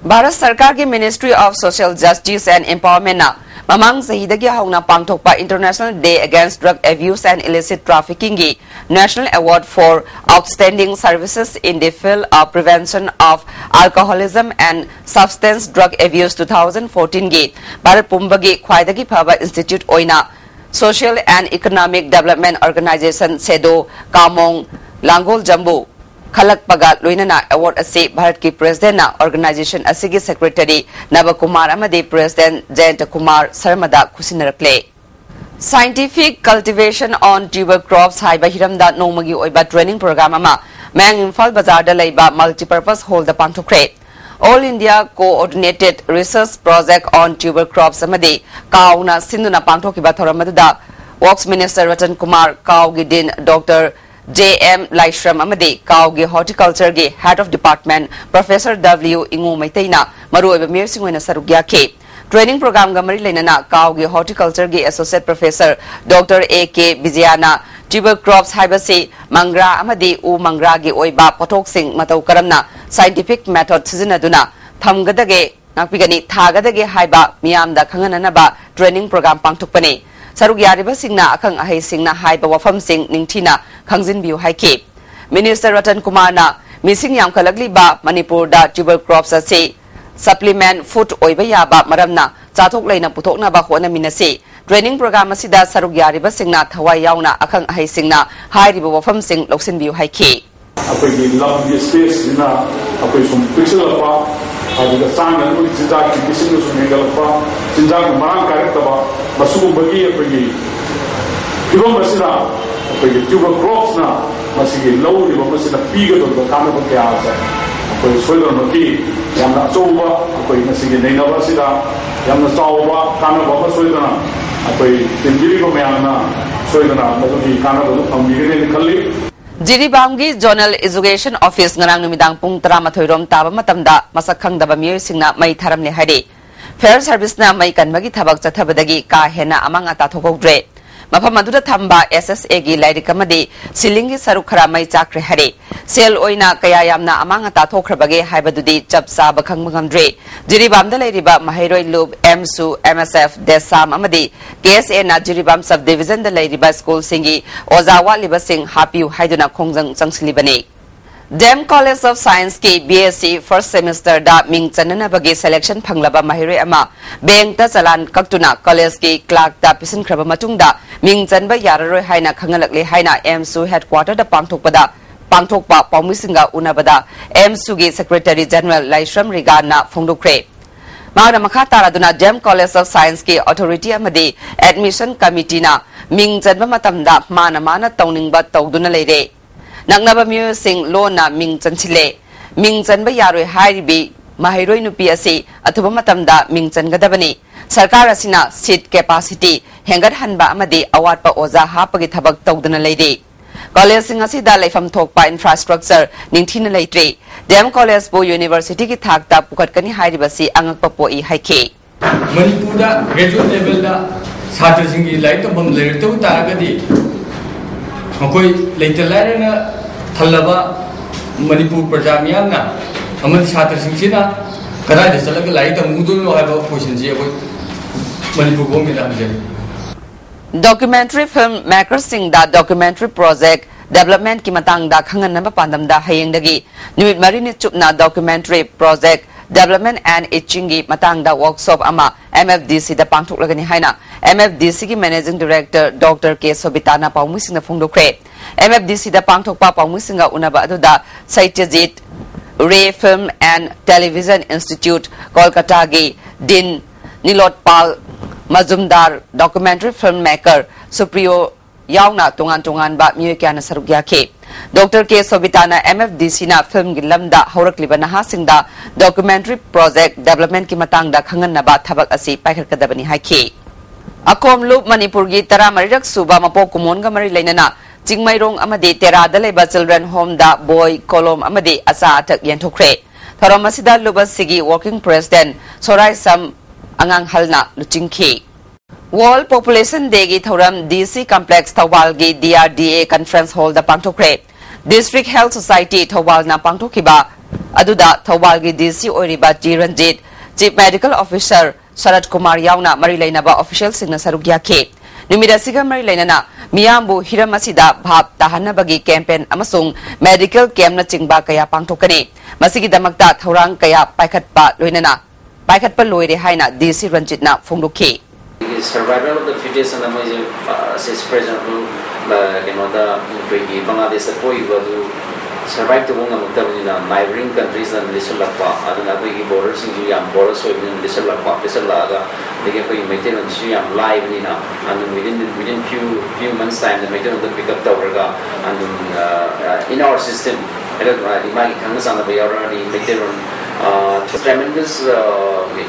ꯚꯥꯔꯠ ꯁꯔꯀꯥꯔꯒꯤ Ministry of Social Justice and Empowerment ꯅ ꯃꯃꯥꯡ ꯆꯍꯤꯗꯒꯤ ꯍꯧꯅ ꯄꯥꯡꯊꯣꯛꯄ International Day Against Drug Abuse and Illicit Trafficking ꯒꯤ National Award for Outstanding Services in the Field of Prevention of Alcoholism and Substance Drug Abuse two thousand fourteen ꯒꯤ ꯚꯥꯔꯠ ꯄꯨꯝꯕꯒꯤ ꯈ꯭ꯋꯥꯏꯗꯒꯤ ꯐꯕ institute ꯑꯣꯏꯅ Social and Economic Development Organization, ꯁꯦꯗꯣ, ꯀꯥꯃꯣꯡ, ꯂꯥꯡꯒꯣꯜ ꯖꯝꯕꯨ ꯈꯜꯂꯛꯄꯒ ꯂꯣꯏꯅꯅ award ꯑꯁꯤ ꯚꯥꯔꯠꯀꯤ President ꯅ organization ꯑꯁꯤꯒꯤ Secretary ꯅꯕꯀꯨꯃꯥꯔ ꯑꯃꯗꯤ President ꯖꯌꯟꯇ Kumar ꯁꯔꯃꯗ ꯈꯨꯠꯁꯤꯟꯅꯔꯛꯂꯦ꯫ Scientific Cultivation on Tuber Crops ꯍꯥꯏꯕ ꯍꯤꯔꯝꯗ ꯅꯣꯡꯃꯒꯤ ꯑꯣꯏꯕ training program ꯑꯃ ꯃꯌꯥꯡ ꯏꯝꯐꯥꯜ ꯕꯖꯥꯔꯗ ꯂꯩꯕ Multipurpose Hall the ꯄꯥꯡꯊꯣꯛꯈ꯭ꯔꯦ꯫ All India Coordinated Research Project on Tuber Crops ꯑꯃꯗꯤ ꯀꯥꯎꯅ ꯁꯤꯟꯗꯨꯅ ꯄꯥꯡꯊꯣꯛꯈꯤꯕ ꯊꯧꯔꯝ ꯑꯗꯨꯗ Works Minister ꯔꯇꯟ ꯀꯨꯃꯥꯔ, ꯀꯥꯎꯒꯤ Dean Doctor J M Laishram ꯑꯃꯗꯤ ꯀꯥꯎꯒꯤ Horticulture ꯒꯤ Head of Department Professor W ꯏꯉꯣ ꯃꯩꯇꯩꯅ ꯃꯔꯨꯑꯣꯏꯕ ꯃꯤꯑꯣꯏꯁꯤꯡ ꯑꯣꯏꯅ ꯁꯔꯨꯛ ꯌꯥꯈꯤ꯫ Training program ꯒ ꯃꯔꯤ ꯂꯩꯅꯅ ꯀꯥꯎꯒꯤ Horticulture ꯒꯤ Associate Professor Doctor A K ꯕꯤꯖꯌꯥꯅ tuber crops ꯍꯥꯏꯕꯁꯤ ꯃꯪꯒ꯭ꯔꯥ ꯑꯃꯗꯤ ꯎ ꯃꯪꯒ꯭ꯔꯥꯒꯤ ꯑꯣꯏꯕ ꯄꯣꯠꯊꯣꯛꯁꯤꯡ ꯃꯇꯧ ꯀꯔꯝꯅ scientific method ꯁꯤꯖꯤꯟꯅꯗꯨꯅ ꯊꯝꯒꯗꯒꯦ, ꯉꯥꯛꯄꯤꯒꯅꯤ, ꯊꯥꯒꯗꯒꯦ ꯍꯥꯏꯕ ꯃꯤꯌꯥꯝꯗ ꯈꯪꯍꯟꯅꯅꯕ training program ꯄꯥꯡꯊꯣꯛꯄꯅꯤ꯫ ꯁꯔꯨꯛ ꯌꯥꯔꯤꯕꯁꯤꯡꯅ ꯑꯈꯪ ꯑꯍꯩꯁꯤꯡꯅ ꯍꯥꯏꯕ ꯋꯥꯐꯝꯁꯤꯡ ꯅꯤꯡꯊꯤꯅ ꯈꯪꯖꯤꯟꯕꯤꯌꯨ ꯍꯥꯏꯈꯤ꯫ Minister ꯔꯇꯟ ꯀꯨꯃꯥꯔꯅ ꯃꯤꯁꯤꯡ ꯌꯥꯝꯈꯠꯂꯛꯂꯤꯕ ꯃꯅꯤꯄꯨꯔꯗ tuber crops ꯑꯁꯤ supplement food ꯑꯣꯏꯕ ꯌꯥꯕ ꯃꯔꯝꯅ ꯆꯥꯊꯣꯛ ꯂꯩꯅ ꯄꯨꯊꯣꯛꯅꯕ ꯍꯣꯠꯅꯃꯤꯟꯅꯁꯤ꯫ Training program ꯑꯁꯤꯗ ꯁꯔꯨꯛ ꯌꯥꯔꯤꯕꯁꯤꯡꯅ ꯊꯋꯥꯏ ꯌꯥꯎꯅ ꯑꯈꯪ ꯑꯍꯩꯁꯤꯡꯅ ꯍꯥꯏꯔꯤꯕ ꯋꯥꯐꯝꯁꯤꯡ ꯂꯧꯁꯤꯟꯕꯤꯌꯨ ꯍꯥꯏꯈꯤ꯫ ꯑꯩꯈꯣꯏꯒꯤ ꯂꯝꯒꯤ space ꯁꯤꯅ ꯑꯩꯈꯣꯏ ꯁꯨꯝ ꯄꯤꯛꯁꯤꯜꯂꯛꯄ, ꯑꯗꯨꯒ ꯆꯥꯅꯅꯕꯒꯤ ꯆꯤꯟꯖꯥꯛꯀꯤ ꯃꯤꯁꯤꯡꯅ ꯁꯨꯝ ꯍꯦꯟꯒꯠꯂꯛꯄ, ꯆꯤꯟꯖꯥꯛꯅ ꯃꯔꯥꯡ ꯀꯥꯏꯔꯛꯇꯕ, ꯃꯁꯤꯒꯨꯝꯕꯒꯤ ꯑꯩꯈꯣꯏꯒꯤ ꯐꯤꯕꯝ ꯑꯁꯤꯗ ꯑꯩꯈꯣꯏꯒꯤ tuber crops ꯅ ꯃꯁꯤꯒꯤ ꯂꯧꯔꯤꯕ ꯃꯁꯤꯅ ꯄꯤꯒꯗꯧꯔꯤꯕ ꯀꯥꯟꯅꯕ ꯀꯌꯥ ꯑꯁꯦ ꯑꯩꯈꯣꯏ ꯁꯣꯏꯗꯅꯃꯛꯀꯤ ꯌꯥꯝꯅ ꯑꯆꯧꯕ ꯑꯩꯈꯣꯏ ꯉꯁꯤꯒꯤ ꯅꯩꯅꯕ ꯑꯁꯤꯗ ꯌꯥꯝꯅ ꯆꯥꯎꯕ ꯀꯥꯟꯅꯕ ꯑꯃ ꯁꯣꯏꯗꯅ ꯑꯩꯈꯣꯏ ꯇꯤꯟꯕꯤꯔꯤꯕ ꯃꯌꯥꯝꯅ ꯁꯣꯏꯗꯅ ꯃꯗꯨꯒꯤ ꯀꯥꯟꯅꯕꯗꯨ ꯐꯪꯕꯤꯒꯅꯦꯅ ꯈꯜꯂꯤ꯫ ꯖꯤꯔꯤꯕꯥꯝꯒꯤ Zonal Education Office ꯉꯔꯥꯡ ꯅꯨꯃꯤꯗꯥꯡ ꯄꯨꯡ ꯇꯔꯥꯃꯥꯊꯣꯏ ꯔꯣꯝ ꯇꯥꯕ ꯃꯇꯝꯗ ꯃꯁꯛ ꯈꯪꯗꯕ ꯃꯤꯑꯣꯏꯁꯤꯡꯅ ꯃꯩ ꯊꯥꯔꯝꯂꯦ ꯍꯥꯏꯔꯤ꯫ Fire Serviceꯅ ꯃꯩ ꯀꯟꯕꯒꯤ ꯊꯕꯛ ꯆꯠꯊꯕꯗꯒꯤ ꯀꯥ ꯍꯦꯟꯅ ꯑꯃꯥꯡ ꯑꯇꯥ ꯊꯣꯛꯍꯧꯗ꯭ꯔꯦ꯫ ꯃꯐꯝ ꯑꯗꯨꯗ ꯊꯝꯕ SSAꯒꯤ ꯂꯥꯏꯔꯤꯛ ꯑꯃꯗꯤ ceilingꯒꯤ ꯁꯔꯨꯛ ꯈꯔ ꯃꯩ ꯆꯥꯛꯈ꯭ꯔꯦ ꯍꯥꯏꯔꯤ꯫ ꯁꯦꯜ ꯑꯣꯏꯅ ꯀꯌꯥ ꯌꯥꯝꯅ ꯑꯃꯥꯡ ꯑꯇꯥ ꯊꯣꯛꯈ꯭ꯔꯕꯒꯦ ꯍꯥꯏꯕꯗꯨꯗꯤ ꯆꯞ ꯆꯥꯕ ꯈꯪꯕ ꯉꯝꯗ꯭ꯔꯤ꯫ ꯖꯤꯔꯤꯕꯥꯝꯗ ꯂꯩꯔꯤꯕ ꯃꯍꯩꯔꯣꯏ ꯂꯨꯞ, ꯑꯦꯝꯁꯨ, MSF, ꯗꯦꯁꯥꯝ ꯑꯃꯗꯤ ꯀꯦ ꯑꯦꯁ ꯑꯦꯅ ꯖꯤꯔꯤꯕꯥꯝ sub divisionꯗ ꯂꯩꯔꯤꯕ ꯁ꯭ꯀꯨꯜꯁꯤꯡꯒꯤ ꯑꯣꯖꯥ ꯋꯥꯠꯂꯤꯕꯁꯤꯡ ꯍꯥꯞꯄꯤꯌꯨ ꯍꯥꯏꯗꯨꯅ ꯈꯣꯡꯖꯪ ꯆꯪꯁꯤꯜꯂꯤꯕꯅꯤ꯫ ꯗꯤ ꯑꯦꯝ College of Scienceꯀꯤ BSc first semesterꯗ ꯃꯤꯡ ꯆꯟꯅꯅꯕꯒꯤ selection ꯐꯪꯂꯕ ꯃꯍꯩꯔꯣꯏ ꯑꯃ bankꯇ ꯆꯂꯥꯟ ꯀꯛꯇꯨꯅ collegeꯀꯤ clerkꯇ ꯄꯤꯁꯤꯟꯈ꯭ꯔꯕ ꯃꯇꯨꯡꯗ ꯃꯤꯡ ꯆꯟꯕ ꯌꯥꯔꯔꯣꯏ ꯍꯥꯏꯅ ꯈꯪꯍꯜꯂꯛꯂꯦ ꯍꯥꯏꯅ ꯑꯦꯝꯁꯨ headquarterꯗ ꯄꯥꯡꯊꯣꯛꯄꯗ ꯄꯥꯡꯊꯣꯛꯄ ꯄꯥꯎꯃꯤꯁꯤꯡꯒ ꯎꯅꯕꯗ ꯑꯦꯝꯁꯨꯒꯤ Secretary General ꯂꯥꯏꯁ꯭ꯔꯝ ꯔꯤꯒꯥꯟꯅ ꯐꯣꯡꯗꯣꯛꯈ꯭ꯔꯦ꯫ ꯃꯍꯥꯛꯅ ꯃꯈꯥ ꯇꯥꯔꯗꯨꯅ ꯗꯤ ꯑꯦꯝ College of Scienceꯀꯤ authority ꯑꯃꯗꯤ admission committeeꯅ ꯃꯤꯡ ꯆꯟꯕ ꯃꯇꯝꯗ ꯃꯥꯅ ꯃꯥꯅ ꯇꯧꯅꯤꯡꯕ ꯇꯧꯗꯨꯅ ꯂꯩꯔꯦ꯫ ꯅꯛꯅꯕ ꯃꯤꯑꯣꯏꯁꯤꯡ ꯂꯣꯟꯅ ꯃꯤꯡ ꯆꯟꯁꯤꯜꯂꯦ꯫ ꯃꯤꯡ ꯆꯟꯕ ꯌꯥꯔꯣꯏ ꯍꯥꯏꯔꯤꯕꯤ ꯃꯍꯩꯔꯣꯏ ꯅꯨꯄꯤ ꯑꯁꯤ ꯑꯊꯨꯕ ꯃꯇꯝꯗ ꯃꯤꯡ ꯆꯟꯒꯗꯕꯅꯤ꯫ ꯁꯔꯀꯥꯔ ꯑꯁꯤꯅ seat capacity ꯍꯦꯟꯒꯠꯍꯟꯕ ꯑꯃꯗꯤ ꯑꯋꯥꯠꯄ ꯑꯣꯖꯥ ꯍꯥꯞꯄꯒꯤ ꯊꯕꯛ ꯇꯧꯗꯨꯅ ꯂꯩꯔꯤ꯫ Collegeꯁꯤꯡ ꯑꯁꯤꯗ ꯂꯩꯐꯝ ꯊꯣꯛꯄ infrastructure ꯅꯤꯡꯊꯤꯅ ꯂꯩꯇ꯭ꯔꯤ꯫ ꯗꯤ ꯑꯦꯝ Collegeꯄꯨ universityꯒꯤ ꯊꯥꯛꯇ ꯄꯨꯈꯠꯀꯅꯤ ꯍꯥꯏꯔꯤꯕꯁꯤ ꯑꯉꯛꯄ ꯄꯣꯛꯏ ꯍꯥꯏꯈꯤ꯫ ꯃꯅꯤꯄꯨꯔꯗ graduate levelꯗ ꯁꯥꯇ꯭ꯔꯁꯤꯡꯒꯤ ꯂꯥꯏꯔꯤꯛ ꯇꯝꯐꯝ ꯂꯩꯔꯛꯇꯕ ꯇꯥꯔꯒꯗꯤ ꯃꯈꯣꯏ ꯂꯩꯇ ꯂꯥꯏꯔꯅ ꯊꯜꯂꯕ ꯃꯅꯤꯄꯨꯔ ꯄ꯭ꯔꯖꯥ ꯃꯤꯌꯥꯝꯅ ꯑꯃꯗꯤ ꯁꯥꯇ꯭ꯔꯁꯤꯡꯁꯤꯅ ꯀꯗꯥꯏꯗ ꯆꯠꯂꯒ ꯂꯥꯏꯔꯤꯛ ꯇꯝꯒꯗꯣꯏꯅꯣ ꯍꯥꯏꯕ questionꯁꯤ ꯑꯩꯈꯣꯏ Manipur governmentꯇ ꯍꯪꯖꯔꯤ꯫ Documentary film makerꯁꯤꯡꯗ documentary project developmentꯀꯤ ꯃꯇꯥꯡꯗ ꯈꯪꯍꯟꯅꯕ ꯄꯥꯟꯗꯝꯗ ꯍꯌꯦꯡꯗꯒꯤ ꯅꯨꯃꯤꯠ ꯃꯔꯤꯅꯤ ꯆꯨꯞꯅ documentary project development and etchingꯒꯤ ꯃꯇꯥꯡꯗ workshop ꯑꯃ MFDCꯗ ꯄꯥꯡꯊꯣꯛꯂꯒꯅꯤ ꯍꯥꯏꯅ MFDCꯒꯤ Managing Director Doctor K ꯁꯣꯕꯤꯇꯥꯅ ꯄꯥꯎꯃꯤꯁꯤꯡꯗ ꯐꯣꯡꯗꯣꯛꯈ꯭ꯔꯦ꯫ MFDCꯗ ꯄꯥꯡꯊꯣꯛꯄ ꯄꯥꯎꯃꯤꯁꯤꯡꯒ ꯎꯅꯕ ꯑꯗꯨꯗ Satyajit Ray Film and Television Institute, ꯀꯣꯜꯀꯇꯥꯒꯤ Dean Nilotpal Majumdar, documentary film maker Supriyo ꯌꯥꯎꯅ ꯇꯣꯉꯥꯟ ꯇꯣꯉꯥꯟꯕ ꯃꯤꯑꯣꯏ ꯀꯌꯥꯅ ꯁꯔꯨꯛ ꯌꯥꯈꯤ꯫ ꯗꯣꯛꯇꯔ ꯀꯦ ꯁꯣꯕꯤꯇꯥꯅ M F D Cꯅ ꯐꯤꯜꯝꯒꯤ ꯂꯝꯗ ꯍꯧꯔꯛꯂꯤꯕ ꯅꯍꯥꯁꯤꯡꯗ documentary project developmentꯀꯤ ꯃꯇꯥꯡꯗ ꯈꯪꯍꯟꯅꯕ ꯊꯕꯛ ꯑꯁꯤ ꯄꯥꯏꯈꯠꯀꯗꯕꯅꯤ ꯍꯥꯏꯈꯤ꯫ ꯑꯈꯣꯝ ꯂꯨꯞ ꯃꯅꯤꯄꯨꯔꯒꯤ ꯇꯔꯥꯃꯔꯤꯔꯛ ꯁꯨꯕ ꯃꯄꯣꯛ ꯀꯨꯝꯑꯣꯟꯒ ꯃꯔꯤ ꯂꯩꯅꯅ ꯆꯤꯡꯃꯩꯔꯣꯡ ꯑꯃꯗꯤ ꯇꯦꯔꯥꯗ ꯂꯩꯕ children homeꯗ ꯕꯣꯏ, ꯀꯣꯂꯣꯝ ꯑꯃꯗꯤ ꯑꯆꯥ ꯑꯊꯛ ꯌꯦꯟꯊꯣꯛꯈ꯭ꯔꯦ꯫ ꯊꯧꯔꯝ ꯑꯁꯤꯗ ꯂꯨꯞ ꯑꯁꯤꯒꯤ working president ꯁꯣꯔꯥꯏꯁꯝ ꯑꯉꯥꯡꯍꯜꯅ ꯂꯨꯆꯤꯡꯈꯤ꯫ World Population Dayꯒꯤ ꯊꯧꯔꯝ D C Complex ꯊꯧꯕꯥꯜꯒꯤ D R D A Conference Hallꯗ ꯄꯥꯡꯊꯣꯛꯈ꯭ꯔꯦ꯫ District Health Society ꯊꯧꯕꯥꯜꯅ ꯄꯥꯡꯊꯣꯛꯈꯤꯕ ꯑꯗꯨꯗ ꯊꯧꯕꯥꯜꯒꯤ D C ꯑꯣꯏꯔꯤꯕ T Ranjit, Chief Medical Officer ꯁꯔꯠ ꯀꯨꯃꯥꯔ ꯌꯥꯎꯅ ꯃꯔꯤ ꯂꯩꯅꯕ officialꯁꯤꯡꯅ ꯁꯔꯨꯛ ꯌꯥꯈꯤ꯫ ꯅꯨꯃꯤꯠ ꯑꯁꯤꯒ ꯃꯔꯤ ꯂꯩꯅꯅ ꯃꯤꯌꯥꯝꯕꯨ ꯍꯤꯔꯝ ꯑꯁꯤꯗ ꯚꯥꯞ ꯇꯥꯍꯟꯅꯕꯒꯤ campaign ꯑꯃꯁꯨꯡ medical campꯅꯆꯤꯡꯕ ꯀꯌꯥ ꯄꯥꯡꯊꯣꯛꯀꯅꯤ꯫ ꯃꯁꯤꯒꯤꯗꯃꯛꯇ ꯊꯧꯔꯥꯡ ꯀꯌꯥ ꯄꯥꯏꯈꯠꯄ ꯂꯣꯏꯅꯅ ꯄꯥꯏꯈꯠꯄ ꯂꯣꯏꯔꯦ ꯍꯥꯏꯅ D C ꯔꯟꯖꯤꯠꯅ ꯐꯣꯡꯗꯣꯛꯈꯤ꯫ Survival of the fittest ꯑꯅ ꯃꯣꯏꯁꯦ, ꯑ, ꯁꯤ, for example, ꯑ, ꯀꯩꯅꯣꯗ ꯑꯩꯈꯣꯏꯒꯤ ꯕꯪꯒ꯭ꯂꯥꯗꯦꯁꯇ ꯄꯣꯛꯏꯕ ꯑꯗꯨ survive ꯇꯧꯕ ꯉꯝꯃꯛꯇꯕꯅꯤꯅ neighboring countriesꯅ ꯂꯤꯠꯁꯤꯜꯂꯛꯄ, ꯑꯗꯨꯅ ꯑꯩꯈꯣꯏꯒꯤ borderꯁꯤꯡꯁꯨ ꯌꯥꯝ porous ꯑꯣꯏꯕꯅꯤꯅ ꯂꯤꯠꯁꯤꯜꯂꯛꯄ, ꯂꯤꯠꯁꯤꯜꯂꯛꯑꯒ, ꯑꯗꯒꯤ ꯑꯩꯈꯣꯏꯒꯤ ꯃꯩꯇꯩꯂꯣꯟꯁꯤꯁꯨ ꯌꯥꯝ ꯂꯥꯏꯕꯅꯤꯅ, ꯑꯗꯨꯝ within, within few, few months timeꯗ ꯃꯩꯇꯩꯂꯣꯟꯗ pick up ꯇꯧꯔꯒ, ꯑꯗꯨꯝ, ꯑ, in our system, ꯑꯗꯨꯝ, ꯑ, ꯏꯃꯥꯒꯤ ꯈꯪꯅ ꯆꯥꯟꯅꯕ ꯌꯥꯎꯔꯛꯑꯅꯤ, ꯃꯩꯇꯩꯂꯣꯟ, ꯑ, tremendous, ꯑ,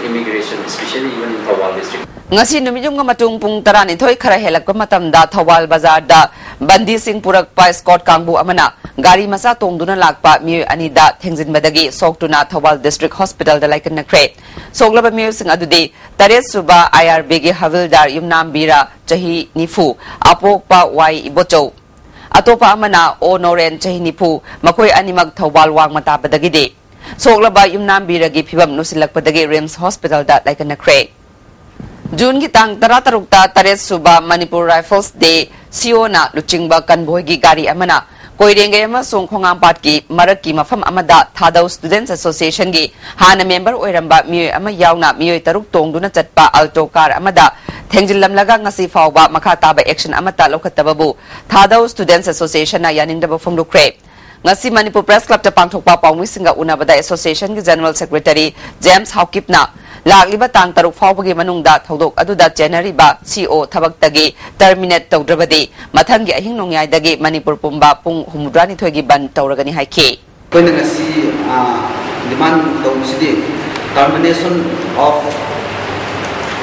immigration, especially even in Thoubal district꯫ ꯉꯁꯤ ꯅꯨꯃꯤꯠꯌꯨꯝꯒ ꯃꯇꯨꯡ ꯄꯨꯡ ꯇꯔꯥꯅꯤꯊꯣꯏ ꯈꯔ ꯍꯦꯜꯂꯛꯄ ꯃꯇꯝꯗ ꯊꯧꯕꯥꯜ ꯕꯖꯥꯔꯗ ꯕꯟꯗꯤꯁꯤꯡ ꯄꯨꯔꯛꯄ escort ꯀꯥꯡꯕꯨ ꯑꯃꯅ ꯒꯥꯔꯤ ꯃꯆꯥ ꯇꯣꯡꯗꯨꯅ ꯂꯥꯛꯄ ꯃꯤꯑꯣꯏ ꯑꯅꯤꯗ ꯊꯦꯡꯖꯤꯟꯕꯗꯒꯤ ꯁꯣꯛꯇꯨꯅ ꯊꯧꯕꯥꯜ district hospitalꯗ ꯂꯥꯏꯀꯠꯅꯈ꯭ꯔꯦ꯫ ꯁꯣꯛꯂꯕ ꯃꯤꯑꯣꯏꯁꯤꯡ ꯑꯗꯨꯗꯤ ꯇꯔꯦꯠ ꯁꯨꯕ I R Bꯒꯤ ꯍꯕꯤꯜꯗꯥꯔ ꯌꯨꯝꯅꯥꯝ ꯕꯤꯔ ꯆꯍꯤ ꯅꯤꯐꯨ, ꯑꯄꯣꯛꯄ ꯋꯥꯏ ꯏꯕꯣꯆꯧ, ꯑꯇꯣꯞꯄ ꯑꯃꯅ ꯑꯣ ꯅꯣꯔꯦꯟ ꯆꯍꯤ ꯅꯤꯐꯨ, ꯃꯈꯣꯏ ꯑꯅꯤꯃꯛ ꯊꯧꯕꯥꯜ ꯋꯥꯡꯃ ꯇꯥꯕꯗꯒꯤꯗꯤ꯫ ꯁꯣꯛꯂꯕ ꯌꯨꯝꯅꯥꯝ ꯕꯤꯔꯒꯤ ꯐꯤꯕꯝ ꯂꯨꯁꯤꯜꯂꯛꯄꯗꯒꯤ ꯔꯤꯝꯁ ꯍꯣꯁꯄꯤꯇꯥꯜꯗ ꯂꯥꯏꯀꯠꯅꯈ꯭ꯔꯦ꯫ ꯖꯨꯟꯒꯤ ꯇꯥꯡ ꯇꯔꯥꯇꯔꯨꯛꯇ ꯇꯔꯦꯠ ꯁꯨꯕ ꯃꯅꯤꯄꯨꯔ ꯔꯥꯏꯐꯜꯁ ꯗꯦ ꯁꯤꯑꯣꯅ ꯂꯨꯆꯤꯡꯕ ꯀꯟꯚꯣꯏꯒꯤ ꯒꯥꯔꯤ ꯑꯃꯅ ꯀꯣꯏꯔꯦꯡꯒꯩ ꯑꯃꯁꯨꯡ ꯈꯣꯡꯉꯥꯝꯄꯥꯠꯀꯤ ꯃꯔꯛꯀꯤ ꯃꯐꯝ ꯑꯃꯗ ꯊꯥꯗꯧ Students Associationꯒꯤ ꯍꯥꯟꯅ member ꯑꯣꯏꯔꯝꯕ ꯃꯤꯑꯣꯏ ꯑꯃ ꯌꯥꯎꯅ ꯃꯤꯑꯣꯏ ꯇꯔꯨꯛ ꯇꯣꯡꯗꯨꯅ ꯆꯠꯄ Alto car ꯑꯃꯗ ꯊꯦꯡꯖꯤꯜꯂꯝꯂꯒ ꯉꯁꯤ ꯐꯥꯎꯕ ꯃꯈꯥ ꯇꯥꯕ action ꯑꯃꯠꯇ ꯂꯧꯈꯠꯇꯕꯕꯨ ꯊꯥꯗꯧ Students Associationꯅ ꯌꯥꯅꯤꯡꯗꯕ ꯐꯣꯡꯗꯣꯛꯈ꯭ꯔꯦ꯫ ꯉꯁꯤ ꯃꯅꯤꯄꯨꯔ Press Clubꯇ ꯄꯥꯡꯊꯣꯛꯄ ꯄꯥꯎꯃꯤꯁꯤꯡꯒ ꯎꯅꯕꯗ associationꯒꯤ General Secretary ꯖꯦꯝꯁ ꯍꯥꯎꯀꯤꯞꯅ ꯂꯥꯛꯂꯤꯕ ꯇꯥꯡ ꯇꯔꯨꯛ ꯐꯥꯎꯕꯒꯤ ꯃꯅꯨꯡꯗ ꯊꯧꯗꯣꯛ ꯑꯗꯨꯗ ꯆꯦꯟꯅꯔꯤꯕ ꯁꯤꯏꯑꯣ ꯊꯕꯛꯇꯒꯤ ꯇꯔꯃꯤꯅꯦꯠ ꯇꯧꯗ꯭ꯔꯕꯗꯤ ꯃꯊꯪꯒꯤ ꯑꯍꯤꯡ ꯅꯣꯡꯌꯥꯏꯗꯒꯤ ꯃꯅꯤꯄꯨꯔ ꯄꯨꯝꯕ ꯄꯨꯡ ꯍꯨꯝꯐꯨꯇꯔꯥꯅꯤꯊꯣꯏꯒꯤ ꯕꯟ ꯇꯧꯔꯒꯅꯤ ꯍꯥꯏꯈꯤ꯫ ꯑꯩꯈꯣꯏꯅ ꯉꯁꯤ, ꯑ, demand ꯇꯧꯕꯁꯤꯗꯤ termination of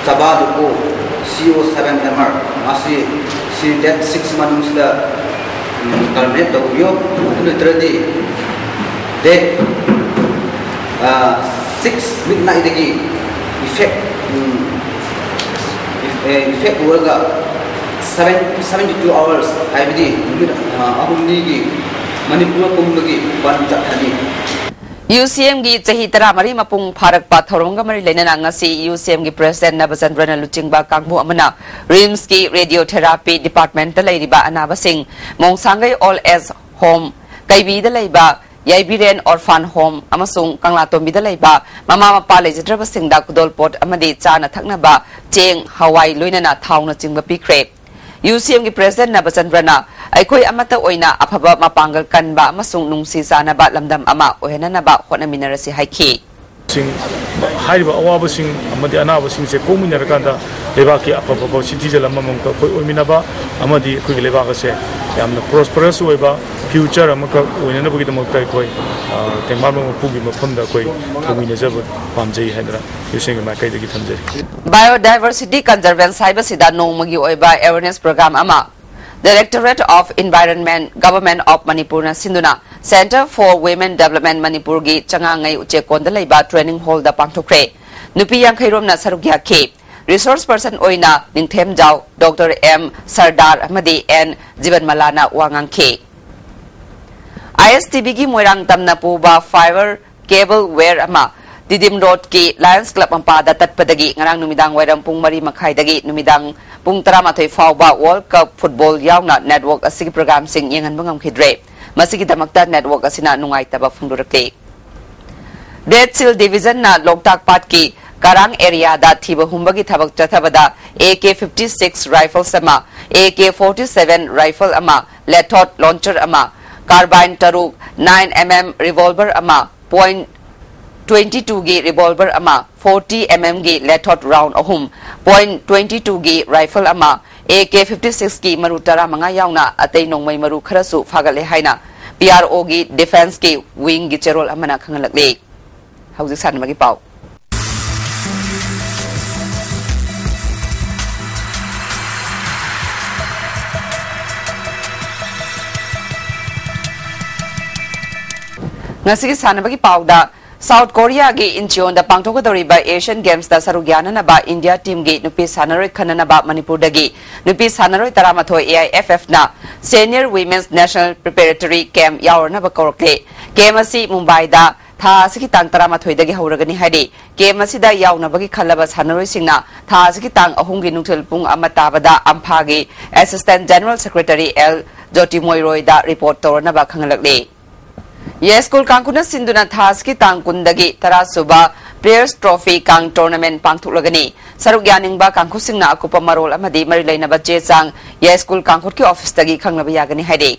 ꯆꯕꯥ ꯂꯨꯀꯣ, C O seven M R, ꯃꯁꯤ ꯁꯤ date six ꯃꯅꯨꯡꯁꯤꯗ, ꯎꯝ, terminate ꯇꯧꯕꯤꯌꯣ꯫ ꯑꯗꯨ ꯅꯠꯇ꯭ꯔꯗꯤ date, ꯑ, six midnightꯗꯒꯤ effect, um, if-, A, effect ꯑꯣꯏꯔꯒ seven, seventy two hours, ꯍꯥꯏꯕꯗꯤ ꯅꯨꯃꯤꯠ, ꯑ, ꯑꯍꯨꯝꯅꯤꯒꯤ ꯃꯅꯤꯄꯨꯔ ꯄꯨꯝꯕꯒꯤ ꯕꯟ ꯆꯠꯊꯅꯤ꯫ UCMꯒꯤ ꯆꯍꯤ ꯇꯔꯥꯃꯔꯤ ꯃꯄꯨꯡ ꯐꯥꯔꯛꯄ ꯊꯧꯔꯝꯒ ꯃꯔꯤ ꯂꯩꯅꯅ ꯉꯁꯤ UCMꯒꯤ President ꯅꯕꯆꯟꯗ꯭ꯔꯅ ꯂꯨꯆꯤꯡꯕ ꯀꯥꯡꯕꯨ ꯑꯃꯅ RIMSꯀꯤ Radiotherapy Departmentꯇ ꯂꯩꯔꯤꯕ ꯑꯅꯥꯕꯁꯤꯡ, ꯃꯣꯡꯁꯥꯡꯒꯩ Old Age Home, ꯀꯩꯕꯤꯗ ꯂꯩꯕ ꯌꯥꯏꯕꯤꯔꯦꯟ Orphan Home ꯑꯃꯁꯨꯡ ꯀꯪꯂꯥꯇꯣꯝꯕꯤꯗ ꯂꯩꯕ ꯃꯃꯥ ꯃꯄꯥ ꯂꯩꯖꯗ꯭ꯔꯕꯁꯤꯡꯗ ꯈꯨꯗꯣꯜꯄꯣꯠ ꯑꯃꯗꯤ ꯆꯥꯅ ꯊꯛꯅꯕ ꯆꯦꯡ, ꯍꯋꯥꯏ, ꯂꯣꯏꯅꯅ ꯊꯥꯎꯅꯆꯤꯡꯕ ꯄꯤꯈ꯭ꯔꯦ꯫ UCMꯒꯤ President ꯅꯕꯆꯟꯗ꯭ꯔꯅ ꯑꯩꯈꯣꯏ ꯑꯃꯠꯇ ꯑꯣꯏꯅ ꯑꯐꯕ, ꯃꯄꯥꯡꯒꯜ ꯀꯟꯕ ꯑꯃꯁꯨꯡ ꯅꯨꯡꯁꯤ ꯆꯥꯟꯅꯕ ꯂꯝꯗꯝ ꯑꯃ ꯑꯣꯏꯍꯟꯅꯅꯕ ꯍꯣꯠꯅꯃꯤꯟꯅꯔꯁꯤ ꯍꯥꯏꯈꯤ꯫ ꯁꯤꯡ, ꯍꯥꯏꯔꯤꯕ ꯑꯋꯥꯕꯁꯤꯡ ꯑꯃꯗꯤ ꯑꯅꯥꯕꯁꯤꯡꯁꯦ ꯀꯣꯛꯃꯤꯟꯅꯔꯀꯥꯟꯗ ꯂꯩꯕꯥꯛꯀꯤ ꯑꯐꯕ citizen ꯑꯃꯃꯝ ꯑꯩꯈꯣꯏ ꯑꯣꯏꯃꯤꯟꯅꯕ ꯑꯃꯗꯤ ꯑꯩꯈꯣꯏꯒꯤ ꯂꯩꯕꯥꯛ ꯑꯁꯦ ꯌꯥꯝꯅ prosperous ꯑꯣꯏꯕ future ꯑꯃꯈꯛ ꯑꯣꯏꯅꯅꯕꯒꯤꯗꯃꯛꯇ ꯑꯩꯈꯣꯏ, ꯑ, ꯇꯦꯡꯕꯥꯡꯕꯝ ꯃꯄꯨꯒꯤ ꯃꯐꯝꯗ ꯑꯩꯈꯣꯏ ꯊꯧꯃꯤꯟꯅꯖꯕ ꯄꯥꯝꯖꯩ ꯍꯥꯏꯗꯅ UCMꯒꯤ ꯃꯥꯏꯀꯩꯗꯒꯤ ꯊꯝꯖꯔꯤ꯫ Biodiversity Conservance ꯍꯥꯏꯕꯁꯤꯗ ꯅꯣꯡꯃꯒꯤ ꯑꯣꯏꯕ awareness program ꯑꯃ Directorate of Environment, Government of ꯃꯅꯤꯄꯨꯔꯅ ꯁꯤꯟꯗꯨꯅ Centre for Women Development ꯃꯅꯤꯄꯨꯔꯒꯤ ꯆꯉꯥꯡꯉꯩ ꯎꯆꯦꯛꯀꯣꯟꯗ ꯂꯩꯕ training hallꯗ ꯄꯥꯡꯊꯣꯛꯈ꯭ꯔꯦ꯫ ꯅꯨꯄꯤ ꯌꯥꯡꯈꯩ ꯔꯣꯝꯅ ꯁꯔꯨꯛ ꯌꯥꯈꯤ꯫ Resource person ꯑꯣꯏꯅ ꯅꯤꯡꯊꯦꯝꯖꯥꯎ Doctor M ꯁꯔꯗꯥꯔ ꯑꯃꯗꯤ N ꯖꯤꯕꯟꯃꯂꯥꯅ ꯋꯥ ꯉꯥꯡꯈꯤ꯫ ISTVꯒꯤ ꯃꯣꯏꯔꯥꯡ ꯇꯝꯅ ꯄꯨꯕ fiber cable wire ꯑꯃ ꯇꯤꯗꯤꯝ ꯔꯣꯗꯀꯤ Lions Club ꯃꯄꯥꯗ ꯇꯠꯄꯗꯒꯤ ꯉꯔꯥꯡ ꯅꯨꯃꯤꯗꯥꯡ ꯋꯥꯏꯔꯝ ꯄꯨꯡ ꯃꯔꯤ ꯃꯈꯥꯏꯗꯒꯤ ꯅꯨꯃꯤꯗꯥꯡ ꯄꯨꯡ ꯇꯔꯥꯃꯥꯊꯣꯏ ꯐꯥꯎꯕ World Cup football ꯌꯥꯎꯅ network ꯑꯁꯤꯒꯤ programꯁꯤꯡ ꯌꯦꯡꯍꯟꯕ ꯉꯝꯈꯤꯗ꯭ꯔꯦ꯫ ꯃꯁꯤꯒꯤꯗꯃꯛꯇ network ꯑꯁꯤꯅ ꯅꯨꯡꯉꯥꯏꯇꯕ ꯐꯣꯡꯗꯣꯔꯛꯂꯤ꯫ Red Shield Divisionꯅ ꯂꯣꯛꯇꯥꯛ ꯄꯥꯠꯀꯤ ꯀꯔꯥꯡ areaꯗ ꯊꯤꯕ ꯍꯨꯝꯕꯒꯤ ꯊꯕꯛ ꯆꯠꯊꯕꯗ AK fifty six rifles ꯑꯃ, AK forty seven rifle ꯑꯃ, Lethot launcher ꯑꯃ, carbine ꯇꯔꯨꯛ, nine MM revolver ꯑꯃ, point twenty two ꯒꯤ revolver ꯑꯃ, forty M M ꯒꯤ lathot round ꯑꯍꯨꯝ, point twenty two ꯒꯤ rifle ꯑꯃ, A K fifty six ꯀꯤ ꯃꯔꯨ ꯇꯔꯥꯃꯉꯥ ꯌꯥꯎꯅ ꯑꯇꯩ ꯅꯣꯡꯃꯩ ꯃꯔꯨ ꯈꯔꯁꯨ ꯐꯥꯒꯠꯂꯦ ꯍꯥꯏꯅ P R O ꯒꯤ defence ꯀꯤ wing ꯒꯤ ꯆꯦꯔꯣꯜ ꯑꯃꯅ ꯈꯪꯍꯜꯂꯛꯂꯤ꯫ ꯍꯧꯖꯤꯛ ꯁꯥꯟꯅꯕꯒꯤ ꯄꯥꯎ꯫ ꯉꯁꯤꯒꯤ ꯁꯥꯟꯅꯕꯒꯤ ꯄꯥꯎꯗ, South Korea ꯒꯤ Incheonꯗ ꯄꯥꯡꯊꯣꯛꯀꯗꯧꯔꯤꯕ Asian Games ꯇ ꯁꯔꯨꯛ ꯌꯥꯅꯅꯕ India team ꯒꯤ ꯅꯨꯄꯤ ꯁꯥꯟꯅꯔꯣꯏ ꯈꯟꯅꯅꯕ ꯃꯅꯤꯄꯨꯔꯗꯒꯤ ꯅꯨꯄꯤ ꯁꯥꯟꯅꯔꯣꯏ ꯇꯔꯥꯃꯥꯊꯣꯏ A I F F ꯅ Senior Women's National Preparatory Camp ꯌꯥꯎꯔꯅꯕ ꯀꯧꯔꯛꯂꯦ꯫ Camp ꯑꯁꯤ ꯃꯨꯝꯕꯥꯏꯗ ꯊꯥ ꯑꯁꯤꯒꯤ ꯇꯥꯡ ꯇꯔꯥꯃꯥꯊꯣꯏꯗꯒꯤ ꯍꯧꯔꯒꯅꯤ ꯍꯥꯏꯔꯤ꯫ Camp ꯑꯁꯤꯗ ꯌꯥꯎꯅꯕꯒꯤ ꯈꯜꯂꯕ ꯁꯥꯟꯅꯔꯣꯏꯁꯤꯡꯅ ꯊꯥ ꯑꯁꯤꯒꯤ ꯇꯥꯡ ꯑꯍꯨꯝꯒꯤ ꯅꯨꯡꯊꯤꯜ ꯄꯨꯡ ꯑꯃ ꯇꯥꯕꯗ ꯑꯝꯐꯥꯒꯤ Assistant General Secretary L ꯖꯣꯇꯤꯃꯣꯏ ꯔꯣꯏꯗ report ꯇꯧꯔꯅꯕ ꯈꯪꯍꯜꯂꯛꯂꯤ꯫ ꯌꯥꯏꯁ꯭ꯀꯨꯜ ꯀꯥꯡꯈꯨꯠꯅ ꯁꯤꯟꯗꯨꯅ ꯊꯥ ꯑꯁꯤꯒꯤ ꯇꯥꯡ ꯀꯨꯟꯗꯒꯤ ꯇꯔꯥ ꯁꯨꯕ Players Trophy ꯀꯥꯡ tournament ꯄꯥꯡꯊꯣꯛꯂꯒꯅꯤ꯫ ꯁꯔꯨꯛ ꯌꯥꯅꯤꯡꯕ ꯀꯥꯡꯈꯨꯠꯁꯤꯡꯅ ꯑꯀꯨꯞꯄ ꯃꯔꯣꯜ ꯑꯃꯗꯤ ꯃꯔꯤ ꯂꯩꯅꯕ ꯆꯦ ꯆꯥꯡ ꯌꯥꯏꯁ꯭ꯀꯨꯜ ꯀꯥꯡꯈꯨꯠꯀꯤ office ꯇꯒꯤ ꯈꯪꯅꯕ ꯌꯥꯒꯅꯤ ꯍꯥꯏꯔꯤ꯫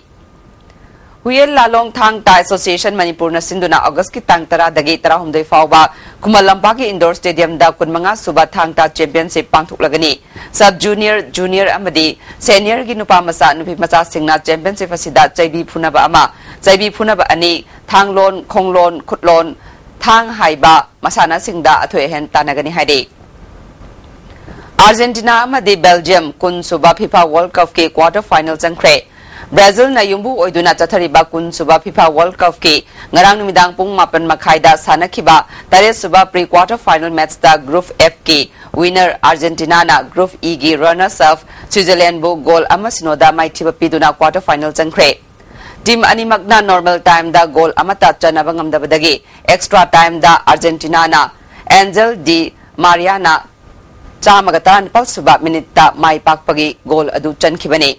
ꯍꯨꯌꯦꯟ ꯂꯥꯂꯣꯡ ꯊꯥꯡ ꯇꯥ Association ꯃꯅꯤꯄꯨꯔꯅ ꯁꯤꯟꯗꯨꯅ August ꯀꯤ ꯇꯥꯡ ꯇꯔꯥꯗꯒꯤ ꯇꯔꯥꯍꯨꯝꯗꯣꯏ ꯐꯥꯎꯕ ꯈꯨꯃꯟ ꯂꯝꯄꯥꯛꯀꯤ indoor stadium ꯗ ꯀꯨꯟꯃꯉꯥ ꯁꯨꯕ ꯊꯥꯡ ꯇꯥ championship ꯄꯥꯡꯊꯣꯛꯂꯒꯅꯤ꯫ Sub junior, junior ꯑꯃꯗꯤ senior ꯒꯤ ꯅꯨꯄꯥ ꯃꯆꯥ, ꯅꯨꯄꯤ ꯃꯆꯥꯁꯤꯡꯅ championship ꯑꯁꯤꯗ ꯆꯩꯕꯤ ꯐꯨꯅꯕ ꯑꯃ, ꯆꯩꯕꯤ ꯐꯨꯅꯕ ꯑꯅꯤ, ꯊꯥꯡꯂꯣꯟ, ꯈꯣꯡꯂꯣꯟ, ꯈꯨꯠꯂꯣꯟ, ꯊꯥꯡ ꯍꯥꯏꯕ ꯃꯁꯥꯟꯅꯁꯤꯡꯗ ꯑꯊꯣꯏ ꯑꯍꯦꯟ ꯇꯥꯟꯅꯒꯅꯤ ꯍꯥꯏꯔꯤ꯫ Argentina ꯑꯃꯗꯤ Belgium ꯀꯨꯟ ꯁꯨꯕ FIFA World Cup ꯀꯤ quarter final ꯆꯪꯈ꯭ꯔꯦ꯫ ꯕ꯭ꯔꯥꯖꯤꯜꯅ ꯌꯨꯝꯕꯨ ꯑꯣꯏꯗꯨꯅ ꯆꯠꯊꯔꯤꯕ ꯀꯨꯟ ꯁꯨꯕ FIFA World Cup ꯀꯤ ꯉꯔꯥꯡ ꯅꯨꯃꯤꯗꯥꯡ ꯄꯨꯡ ꯃꯥꯄꯟ ꯃꯈꯥꯏꯗ ꯁꯥꯟꯅꯈꯤꯕ ꯇꯔꯦꯠ ꯁꯨꯕ pre quarter final match ꯇ Group F ꯀꯤ winner Argentina ꯅ Group E ꯒꯤ runners up Switzerland ꯕꯨ goal ꯑꯃ ꯁꯤꯅꯣꯗ ꯃꯥꯏꯊꯤꯕ ꯄꯤꯗꯨꯅ quarter final ꯆꯪꯈ꯭ꯔꯦ꯫ Team ꯑꯅꯤꯃꯛꯅ normal time ꯗ goal ꯑꯃꯠꯇ ꯆꯟꯅꯕ ꯉꯝꯗꯕꯗꯒꯤ extra time ꯗ Argentina ꯅ Angel Di Maria ꯅ ꯆꯥꯝꯃꯒ ꯇꯔꯥꯅꯤꯄꯥꯜ ꯁꯨꯕ minute ꯇ ꯃꯥꯏ ꯄꯥꯛꯄꯒꯤ goal ꯑꯗꯨ ꯆꯟꯈꯤꯕꯅꯤ꯫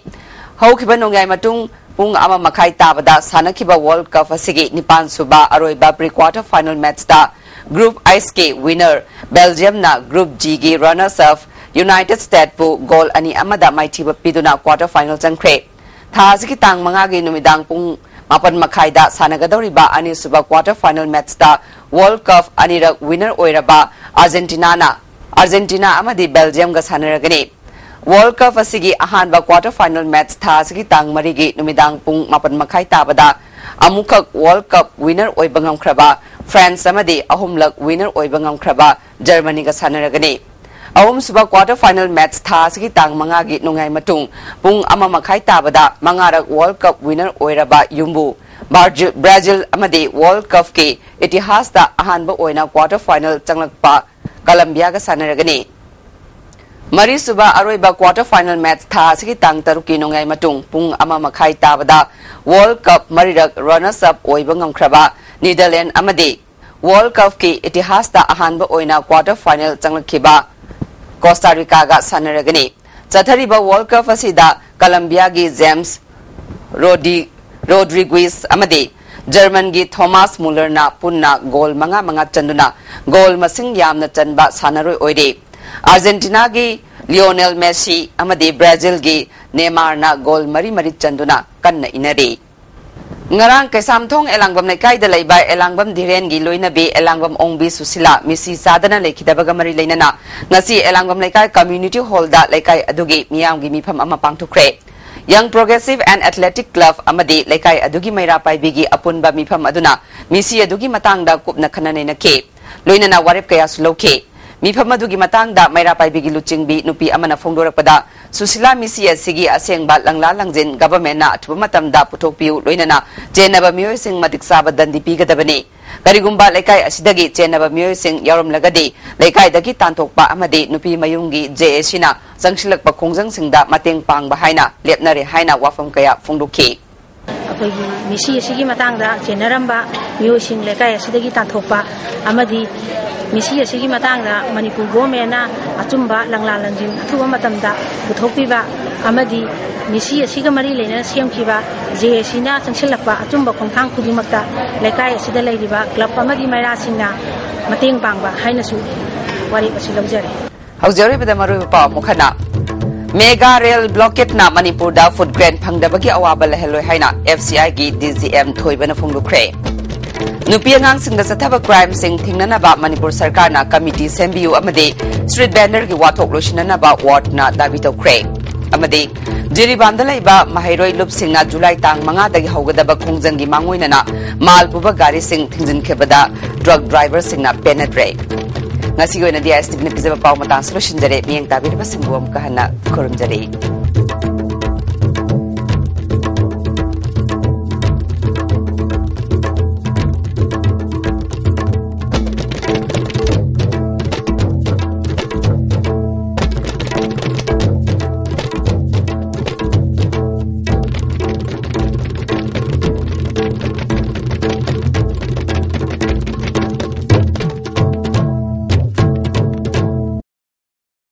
ꯍꯧꯈꯤꯕ ꯅꯣꯡꯌꯥꯏ ꯃꯇꯨꯡ ꯄꯨꯡ ꯑꯃ ꯃꯈꯥꯏ ꯇꯥꯕꯗ ꯁꯥꯟꯅꯈꯤꯕ World Cup ꯑꯁꯤꯒꯤ ꯅꯤꯄꯥꯟ ꯁꯨꯕ ꯑꯔꯣꯏꯕ pre quarter final match ꯇ Group H ꯀꯤ winner Belgium ꯅ Group G ꯒꯤ runners up United States ꯄꯨ goal ꯑꯅꯤ ꯑꯃꯗ ꯃꯥꯏꯊꯤꯕ ꯄꯤꯗꯨꯅ quarter final ꯆꯪꯈ꯭ꯔꯦ꯫ ꯊꯥ ꯑꯁꯤꯒꯤ ꯇꯥꯡ ꯃꯉꯥꯒꯤ ꯅꯨꯃꯤꯗꯥꯡ ꯄꯨꯡ ꯃꯥꯄꯟ ꯃꯈꯥꯏꯗ ꯁꯥꯟꯅꯒꯗꯧꯔꯤꯕ ꯑꯅꯤꯁꯨꯕ quarter final match ꯇ World Cup ꯑꯅꯤꯔꯛ winner ꯑꯣꯏꯔꯕ ꯑꯥꯔꯖꯦꯟꯇꯤꯅꯥꯅ ꯑꯥꯔꯖꯦꯟꯇꯤꯅꯥ ꯑꯃꯗꯤ ꯕꯦꯜꯖꯤꯌꯝꯒ ꯁꯥꯟꯅꯔꯒꯅꯤ꯫ World Cup ꯑꯁꯤꯒꯤ ꯑꯍꯥꯟꯕ quarter final match ꯊꯥ ꯑꯁꯤꯒꯤ ꯇꯥꯡ ꯃꯔꯤꯒꯤ ꯅꯨꯃꯤꯗꯥꯡ ꯄꯨꯡ ꯃꯥꯄꯟ ꯃꯈꯥꯏ ꯇꯥꯕꯗ ꯑꯃꯨꯛꯈꯛ World Cup winner ꯑꯣꯏꯕ ꯉꯝꯈ꯭ꯔꯕ ꯐ꯭ꯔꯥꯟꯁ ꯑꯃꯗꯤ ꯑꯍꯨꯝꯂꯛ winner ꯑꯣꯏꯕ ꯉꯝꯈ꯭ꯔꯕ ꯖꯔꯃꯅꯤꯒ ꯁꯥꯟꯅꯔꯒꯅꯤ꯫ ꯑꯍꯨꯝꯁꯨꯕ quarter final match ꯊꯥ ꯑꯁꯤꯒꯤ ꯇꯥꯡ ꯃꯉꯥꯒꯤ ꯅꯣꯡꯌꯥꯏ ꯃꯇꯨꯡ ꯄꯨꯡ ꯑꯃ ꯃꯈꯥꯏ ꯇꯥꯕꯗ ꯃꯉꯥꯔꯛ World Cup winner ꯑꯣꯏꯔꯕ ꯌꯨꯝꯕꯨ ꯕ꯭ꯔꯥꯖꯤꯜ, ꯕ꯭ꯔꯥꯖꯤꯜ ꯑꯃꯗꯤ World Cup ꯀꯤ ꯏꯇꯤꯍꯥꯁꯇ ꯑꯍꯥꯟꯕ ꯑꯣꯏꯅ quarter final ꯆꯪꯂꯛꯄ ꯀꯂꯝꯕꯤꯌꯥꯒ ꯁꯥꯟꯅꯔꯒꯅꯤ꯫ ꯃꯔꯤꯁꯨꯕ ꯑꯔꯣꯏꯕ quarter final match ꯊꯥ ꯑꯁꯤꯒꯤ ꯇꯥꯡ ꯇꯔꯨꯛꯀꯤ ꯅꯣꯡꯌꯥꯏ ꯃꯇꯨꯡ ꯄꯨꯡ ꯑꯃ ꯃꯈꯥꯏ ꯇꯥꯕꯗ World Cup ꯃꯔꯤꯔꯛ runners up ꯑꯣꯏꯕ ꯉꯝꯈ꯭ꯔꯕ ꯅꯤꯗꯔꯂꯦꯟ ꯑꯃꯗꯤ World Cup ꯀꯤ ꯏꯇꯤꯍꯥꯁꯇ ꯑꯍꯥꯟꯕ ꯑꯣꯏꯅ quarter final ꯆꯪꯂꯛꯈꯤꯕ ꯀꯣꯁꯇꯥ ꯔꯤꯀꯥꯒ ꯁꯥꯟꯅꯔꯒꯅꯤ꯫ ꯆꯠꯊꯔꯤꯕ World Cup ꯑꯁꯤꯗ ꯀꯂꯝꯕꯤꯌꯥꯒꯤ ꯖꯦꯝꯁ ꯔꯣꯗꯤ-, ꯔꯣꯗ꯭ꯔꯤꯒꯨꯏꯁ ꯑꯃꯗꯤ ꯖꯔꯃꯟꯒꯤ ꯊꯣꯃꯥꯁ ꯃꯨꯂꯔꯅ ꯄꯨꯟꯅ ꯒꯣꯜ ꯃꯉꯥ ꯃꯉꯥ ꯆꯟꯗꯨꯅ ꯒꯣꯜ ꯃꯁꯤꯡ ꯌꯥꯝꯅ ꯆꯟꯕ ꯁꯥꯟꯅꯔꯣꯏ ꯑꯣꯏꯔꯤ꯫ ꯑꯥꯔꯖꯦꯟꯇꯤꯅꯥꯒꯤ ꯂꯤꯑꯣꯅꯦꯜ ꯃꯦꯁꯤ ꯑꯃꯗꯤ ꯕ꯭ꯔꯥꯖꯤꯜꯒꯤ ꯅꯦꯃꯥꯔꯅ ꯒꯣꯜ ꯃꯔꯤ ꯃꯔꯤ ꯆꯟꯗꯨꯅ ꯀꯟꯅ ꯏꯟꯅꯔꯤ꯫ ꯉꯔꯥꯡ ꯀꯩꯁꯥꯝꯊꯣꯡ ꯑꯦꯂꯥꯡꯕꯝ ꯂꯩꯀꯥꯏꯗ ꯂꯩꯕ ꯑꯦꯂꯥꯡꯕꯝ ꯙꯤꯔꯦꯟꯒꯤ ꯂꯣꯏꯅꯕꯤ ꯑꯦꯂꯥꯡꯕꯝ ꯑꯣꯡꯕꯤ ꯁꯨꯁꯤꯂꯥ ꯃꯤꯁꯤ ꯆꯥꯗꯅ ꯂꯩꯈꯤꯗꯕꯒ ꯃꯔꯤ ꯂꯩꯅꯅ ꯉꯁꯤ ꯑꯦꯂꯥꯡꯕꯝ ꯂꯩꯀꯥꯏ community hall ꯗ ꯂꯩꯀꯥꯏ ꯑꯗꯨꯒꯤ ꯃꯤꯌꯥꯝꯒꯤ ꯃꯤꯐꯝ ꯑꯃ ꯄꯥꯡꯊꯣꯛꯈ꯭ꯔꯦ꯫ Young Progressive and Athletic Club ꯑꯃꯗꯤ ꯂꯩꯀꯥꯏ ꯑꯗꯨꯒꯤ ꯃꯩꯔꯥ ꯄꯥꯏꯕꯤꯒꯤ ꯑꯄꯨꯟꯕ ꯃꯤꯐꯝ ꯑꯗꯨꯅ ꯃꯤꯁꯤ ꯑꯗꯨꯒꯤ ꯃꯇꯥꯡꯗ ꯀꯨꯞꯅ ꯈꯟꯅ ꯅꯩꯅꯈꯤ꯫ ꯂꯣꯏꯅꯅ ꯋꯥꯔꯦꯞ ꯀꯌꯥꯁꯨ ꯂꯧꯈꯤ꯫ ꯃꯤꯐꯝ ꯑꯗꯨꯒꯤ ꯃꯇꯥꯡꯗ ꯃꯩꯔꯥ ꯄꯥꯏꯕꯤꯒꯤ ꯂꯨꯆꯤꯡꯕꯤ ꯅꯨꯄꯤ ꯑꯃꯅ ꯐꯣꯡꯗꯣꯔꯛꯄꯗ, ꯁꯨꯁꯤꯂꯥ ꯃꯤꯁꯤ ꯑꯁꯤꯒꯤ ꯑꯁꯦꯡꯕ ꯂꯪꯂꯥ ꯂꯪꯖꯤꯟ ꯒꯚꯔꯟꯃꯦꯟꯠꯅ ꯑꯊꯨꯕ ꯃꯇꯝꯗ ꯄꯨꯊꯣꯛꯄꯤꯌꯨ, ꯂꯣꯏꯅꯅ ꯆꯦꯟꯅꯕ ꯃꯤꯑꯣꯏꯁꯤꯡ ꯃꯇꯤꯛ ꯆꯥꯕ ꯗꯟꯗꯤ ꯄꯤꯒꯗꯕꯅꯤ꯫ ꯀꯔꯤꯒꯨꯝꯕ ꯂꯩꯀꯥꯏ ꯑꯁꯤꯗꯒꯤ ꯆꯦꯟꯅꯕ ꯃꯤꯑꯣꯏꯁꯤꯡ ꯌꯥꯎꯔꯝꯂꯒꯗꯤ, ꯂꯩꯀꯥꯏꯗꯒꯤ ꯇꯥꯟꯊꯣꯛꯄ ꯑꯃꯗꯤ ꯅꯨꯄꯤ ꯃꯌꯨꯝꯒꯤ ꯖꯦ ꯑꯦ ꯁꯤꯅ ꯆꯪꯁꯤꯜꯂꯛꯄ ꯈꯣꯡꯖꯪꯁꯤꯡꯗ ꯃꯇꯦꯡ ꯄꯥꯡꯕ ꯍꯥꯏꯅ ꯂꯦꯞꯅꯔꯦ ꯍꯥꯏꯅ ꯋꯥꯐꯝ ꯀꯌꯥ ꯐꯣꯡꯗꯣꯛꯈꯤ꯫ ꯑꯩꯈꯣꯏꯒꯤ ꯃꯤꯁꯤ ꯑꯁꯤꯒꯤ ꯃꯇꯥꯡꯗ ꯆꯦꯟꯅꯔꯝꯕ ꯃꯤꯑꯣꯏꯁꯤꯡ ꯂꯩꯀꯥꯏ ꯑꯁꯤꯗꯒꯤ ꯇꯥꯟꯊꯣꯛꯄ ꯑꯃꯗꯤ ꯃꯤꯁꯤ ꯑꯁꯤꯒꯤ ꯃꯇꯥꯡꯗ ꯃꯅꯤꯄꯨꯔ ꯒꯣꯔꯃꯦꯟꯅ ꯑꯆꯨꯝꯕ ꯂꯪꯂꯥ ꯂꯪꯖꯤꯟ ꯑꯊꯨꯕ ꯃꯇꯝꯗ ꯄꯨꯊꯣꯛꯄꯤꯕ ꯑꯃꯗꯤ ꯃꯤꯁꯤ ꯑꯁꯤꯒ ꯃꯔꯤ ꯂꯩꯅꯅ ꯁꯦꯝꯈꯤꯕ ꯖꯦ ꯑꯦ ꯁꯤꯅ ꯆꯪꯁꯤꯜꯂꯛꯄ ꯑꯆꯨꯝꯕ ꯈꯣꯡꯊꯥꯡ ꯈꯨꯗꯤꯡꯃꯛꯇ ꯂꯩꯀꯥꯏ ꯑꯁꯤꯗ ꯂꯩꯔꯤꯕ ꯀ꯭ꯂꯕ ꯑꯃꯗꯤ ꯃꯩꯔꯥꯁꯤꯡꯅ ꯃꯇꯦꯡ ꯄꯥꯡꯕ ꯍꯥꯏꯅꯁꯨ ꯋꯥꯔꯦꯞ ꯑꯁꯤ ꯂꯧꯖꯔꯦ꯫ ꯍꯧꯖꯤꯛ ꯑꯔꯣꯏꯕꯗ ꯃꯔꯨꯑꯣꯏꯕ ꯄꯥꯎ ꯑꯃꯨꯛ ꯍꯟꯅ꯫ ꯃꯦꯒꯥ ꯔꯦꯜ ꯕ꯭ꯂꯣꯀꯦꯠꯅ ꯃꯅꯤꯄꯨꯔꯗ ꯐꯨꯗ ꯒ꯭ꯔꯦꯟ ꯐꯪꯗꯕꯒꯤ ꯑꯋꯥꯕ ꯂꯩꯍꯜꯂꯣꯏ ꯍꯥꯏꯅ ꯑꯦꯐ ꯁꯤ ꯑꯥꯏꯒꯤ ꯗꯤ ꯖꯤ ꯑꯦꯝ ꯊꯣꯏꯕꯅ ꯐꯣꯡꯗꯣꯛꯈ꯭ꯔꯦ꯫ ꯅꯨꯄꯤ ꯑꯉꯥꯡꯁꯤꯡꯗ ꯆꯠꯊꯕ crimeꯁꯤꯡ ꯊꯤꯡꯅꯅꯕ ꯃꯅꯤꯄꯨꯔ ꯁꯔꯀꯥꯔꯅ committee ꯁꯦꯝꯕꯤꯌꯨ ꯑꯃꯗꯤ street vendorꯒꯤ ꯋꯥꯊꯣꯛ ꯂꯣꯏꯁꯤꯟꯅꯅꯕ ꯋꯥꯔꯗꯅ ꯗꯥꯕꯤ ꯇꯧꯈ꯭ꯔꯦ꯫ ꯑꯃꯗꯤ ꯖꯤꯔꯤꯕꯥꯝꯗ ꯂꯩꯕ ꯃꯍꯩꯔꯣꯏ ꯂꯨꯞꯁꯤꯡꯅ ꯖꯨꯂꯥꯏ ꯇꯥꯡ ꯃꯉꯥꯗꯒꯤ ꯍꯧꯒꯗꯕ ꯈꯣꯡꯖꯪꯒꯤ ꯃꯥꯡꯑꯣꯏꯅꯅ ꯃꯥꯜ ꯄꯨꯕ ꯒꯥꯔꯤꯁꯤꯡ ꯊꯤꯡꯖꯤꯟꯈꯤꯕꯗ drug driverꯁꯤꯡꯅ ꯄꯦꯟꯅꯗ꯭ꯔꯦ꯫ ꯉꯁꯤꯒꯤ ꯑꯣꯏꯅꯗꯤ ISTVꯅ ꯄꯤꯖꯕ ꯄꯥꯎ ꯃꯇꯥꯡꯁꯤ ꯂꯣꯏꯁꯤꯟꯖꯔꯦ꯫ ꯃꯤꯠꯌꯦꯡ ꯇꯥꯕꯤꯔꯤꯕꯁꯤꯡꯕꯨ ꯑꯃꯨꯛꯀ ꯍꯟꯅ ꯈꯨꯔꯨꯝꯖꯔꯤ꯫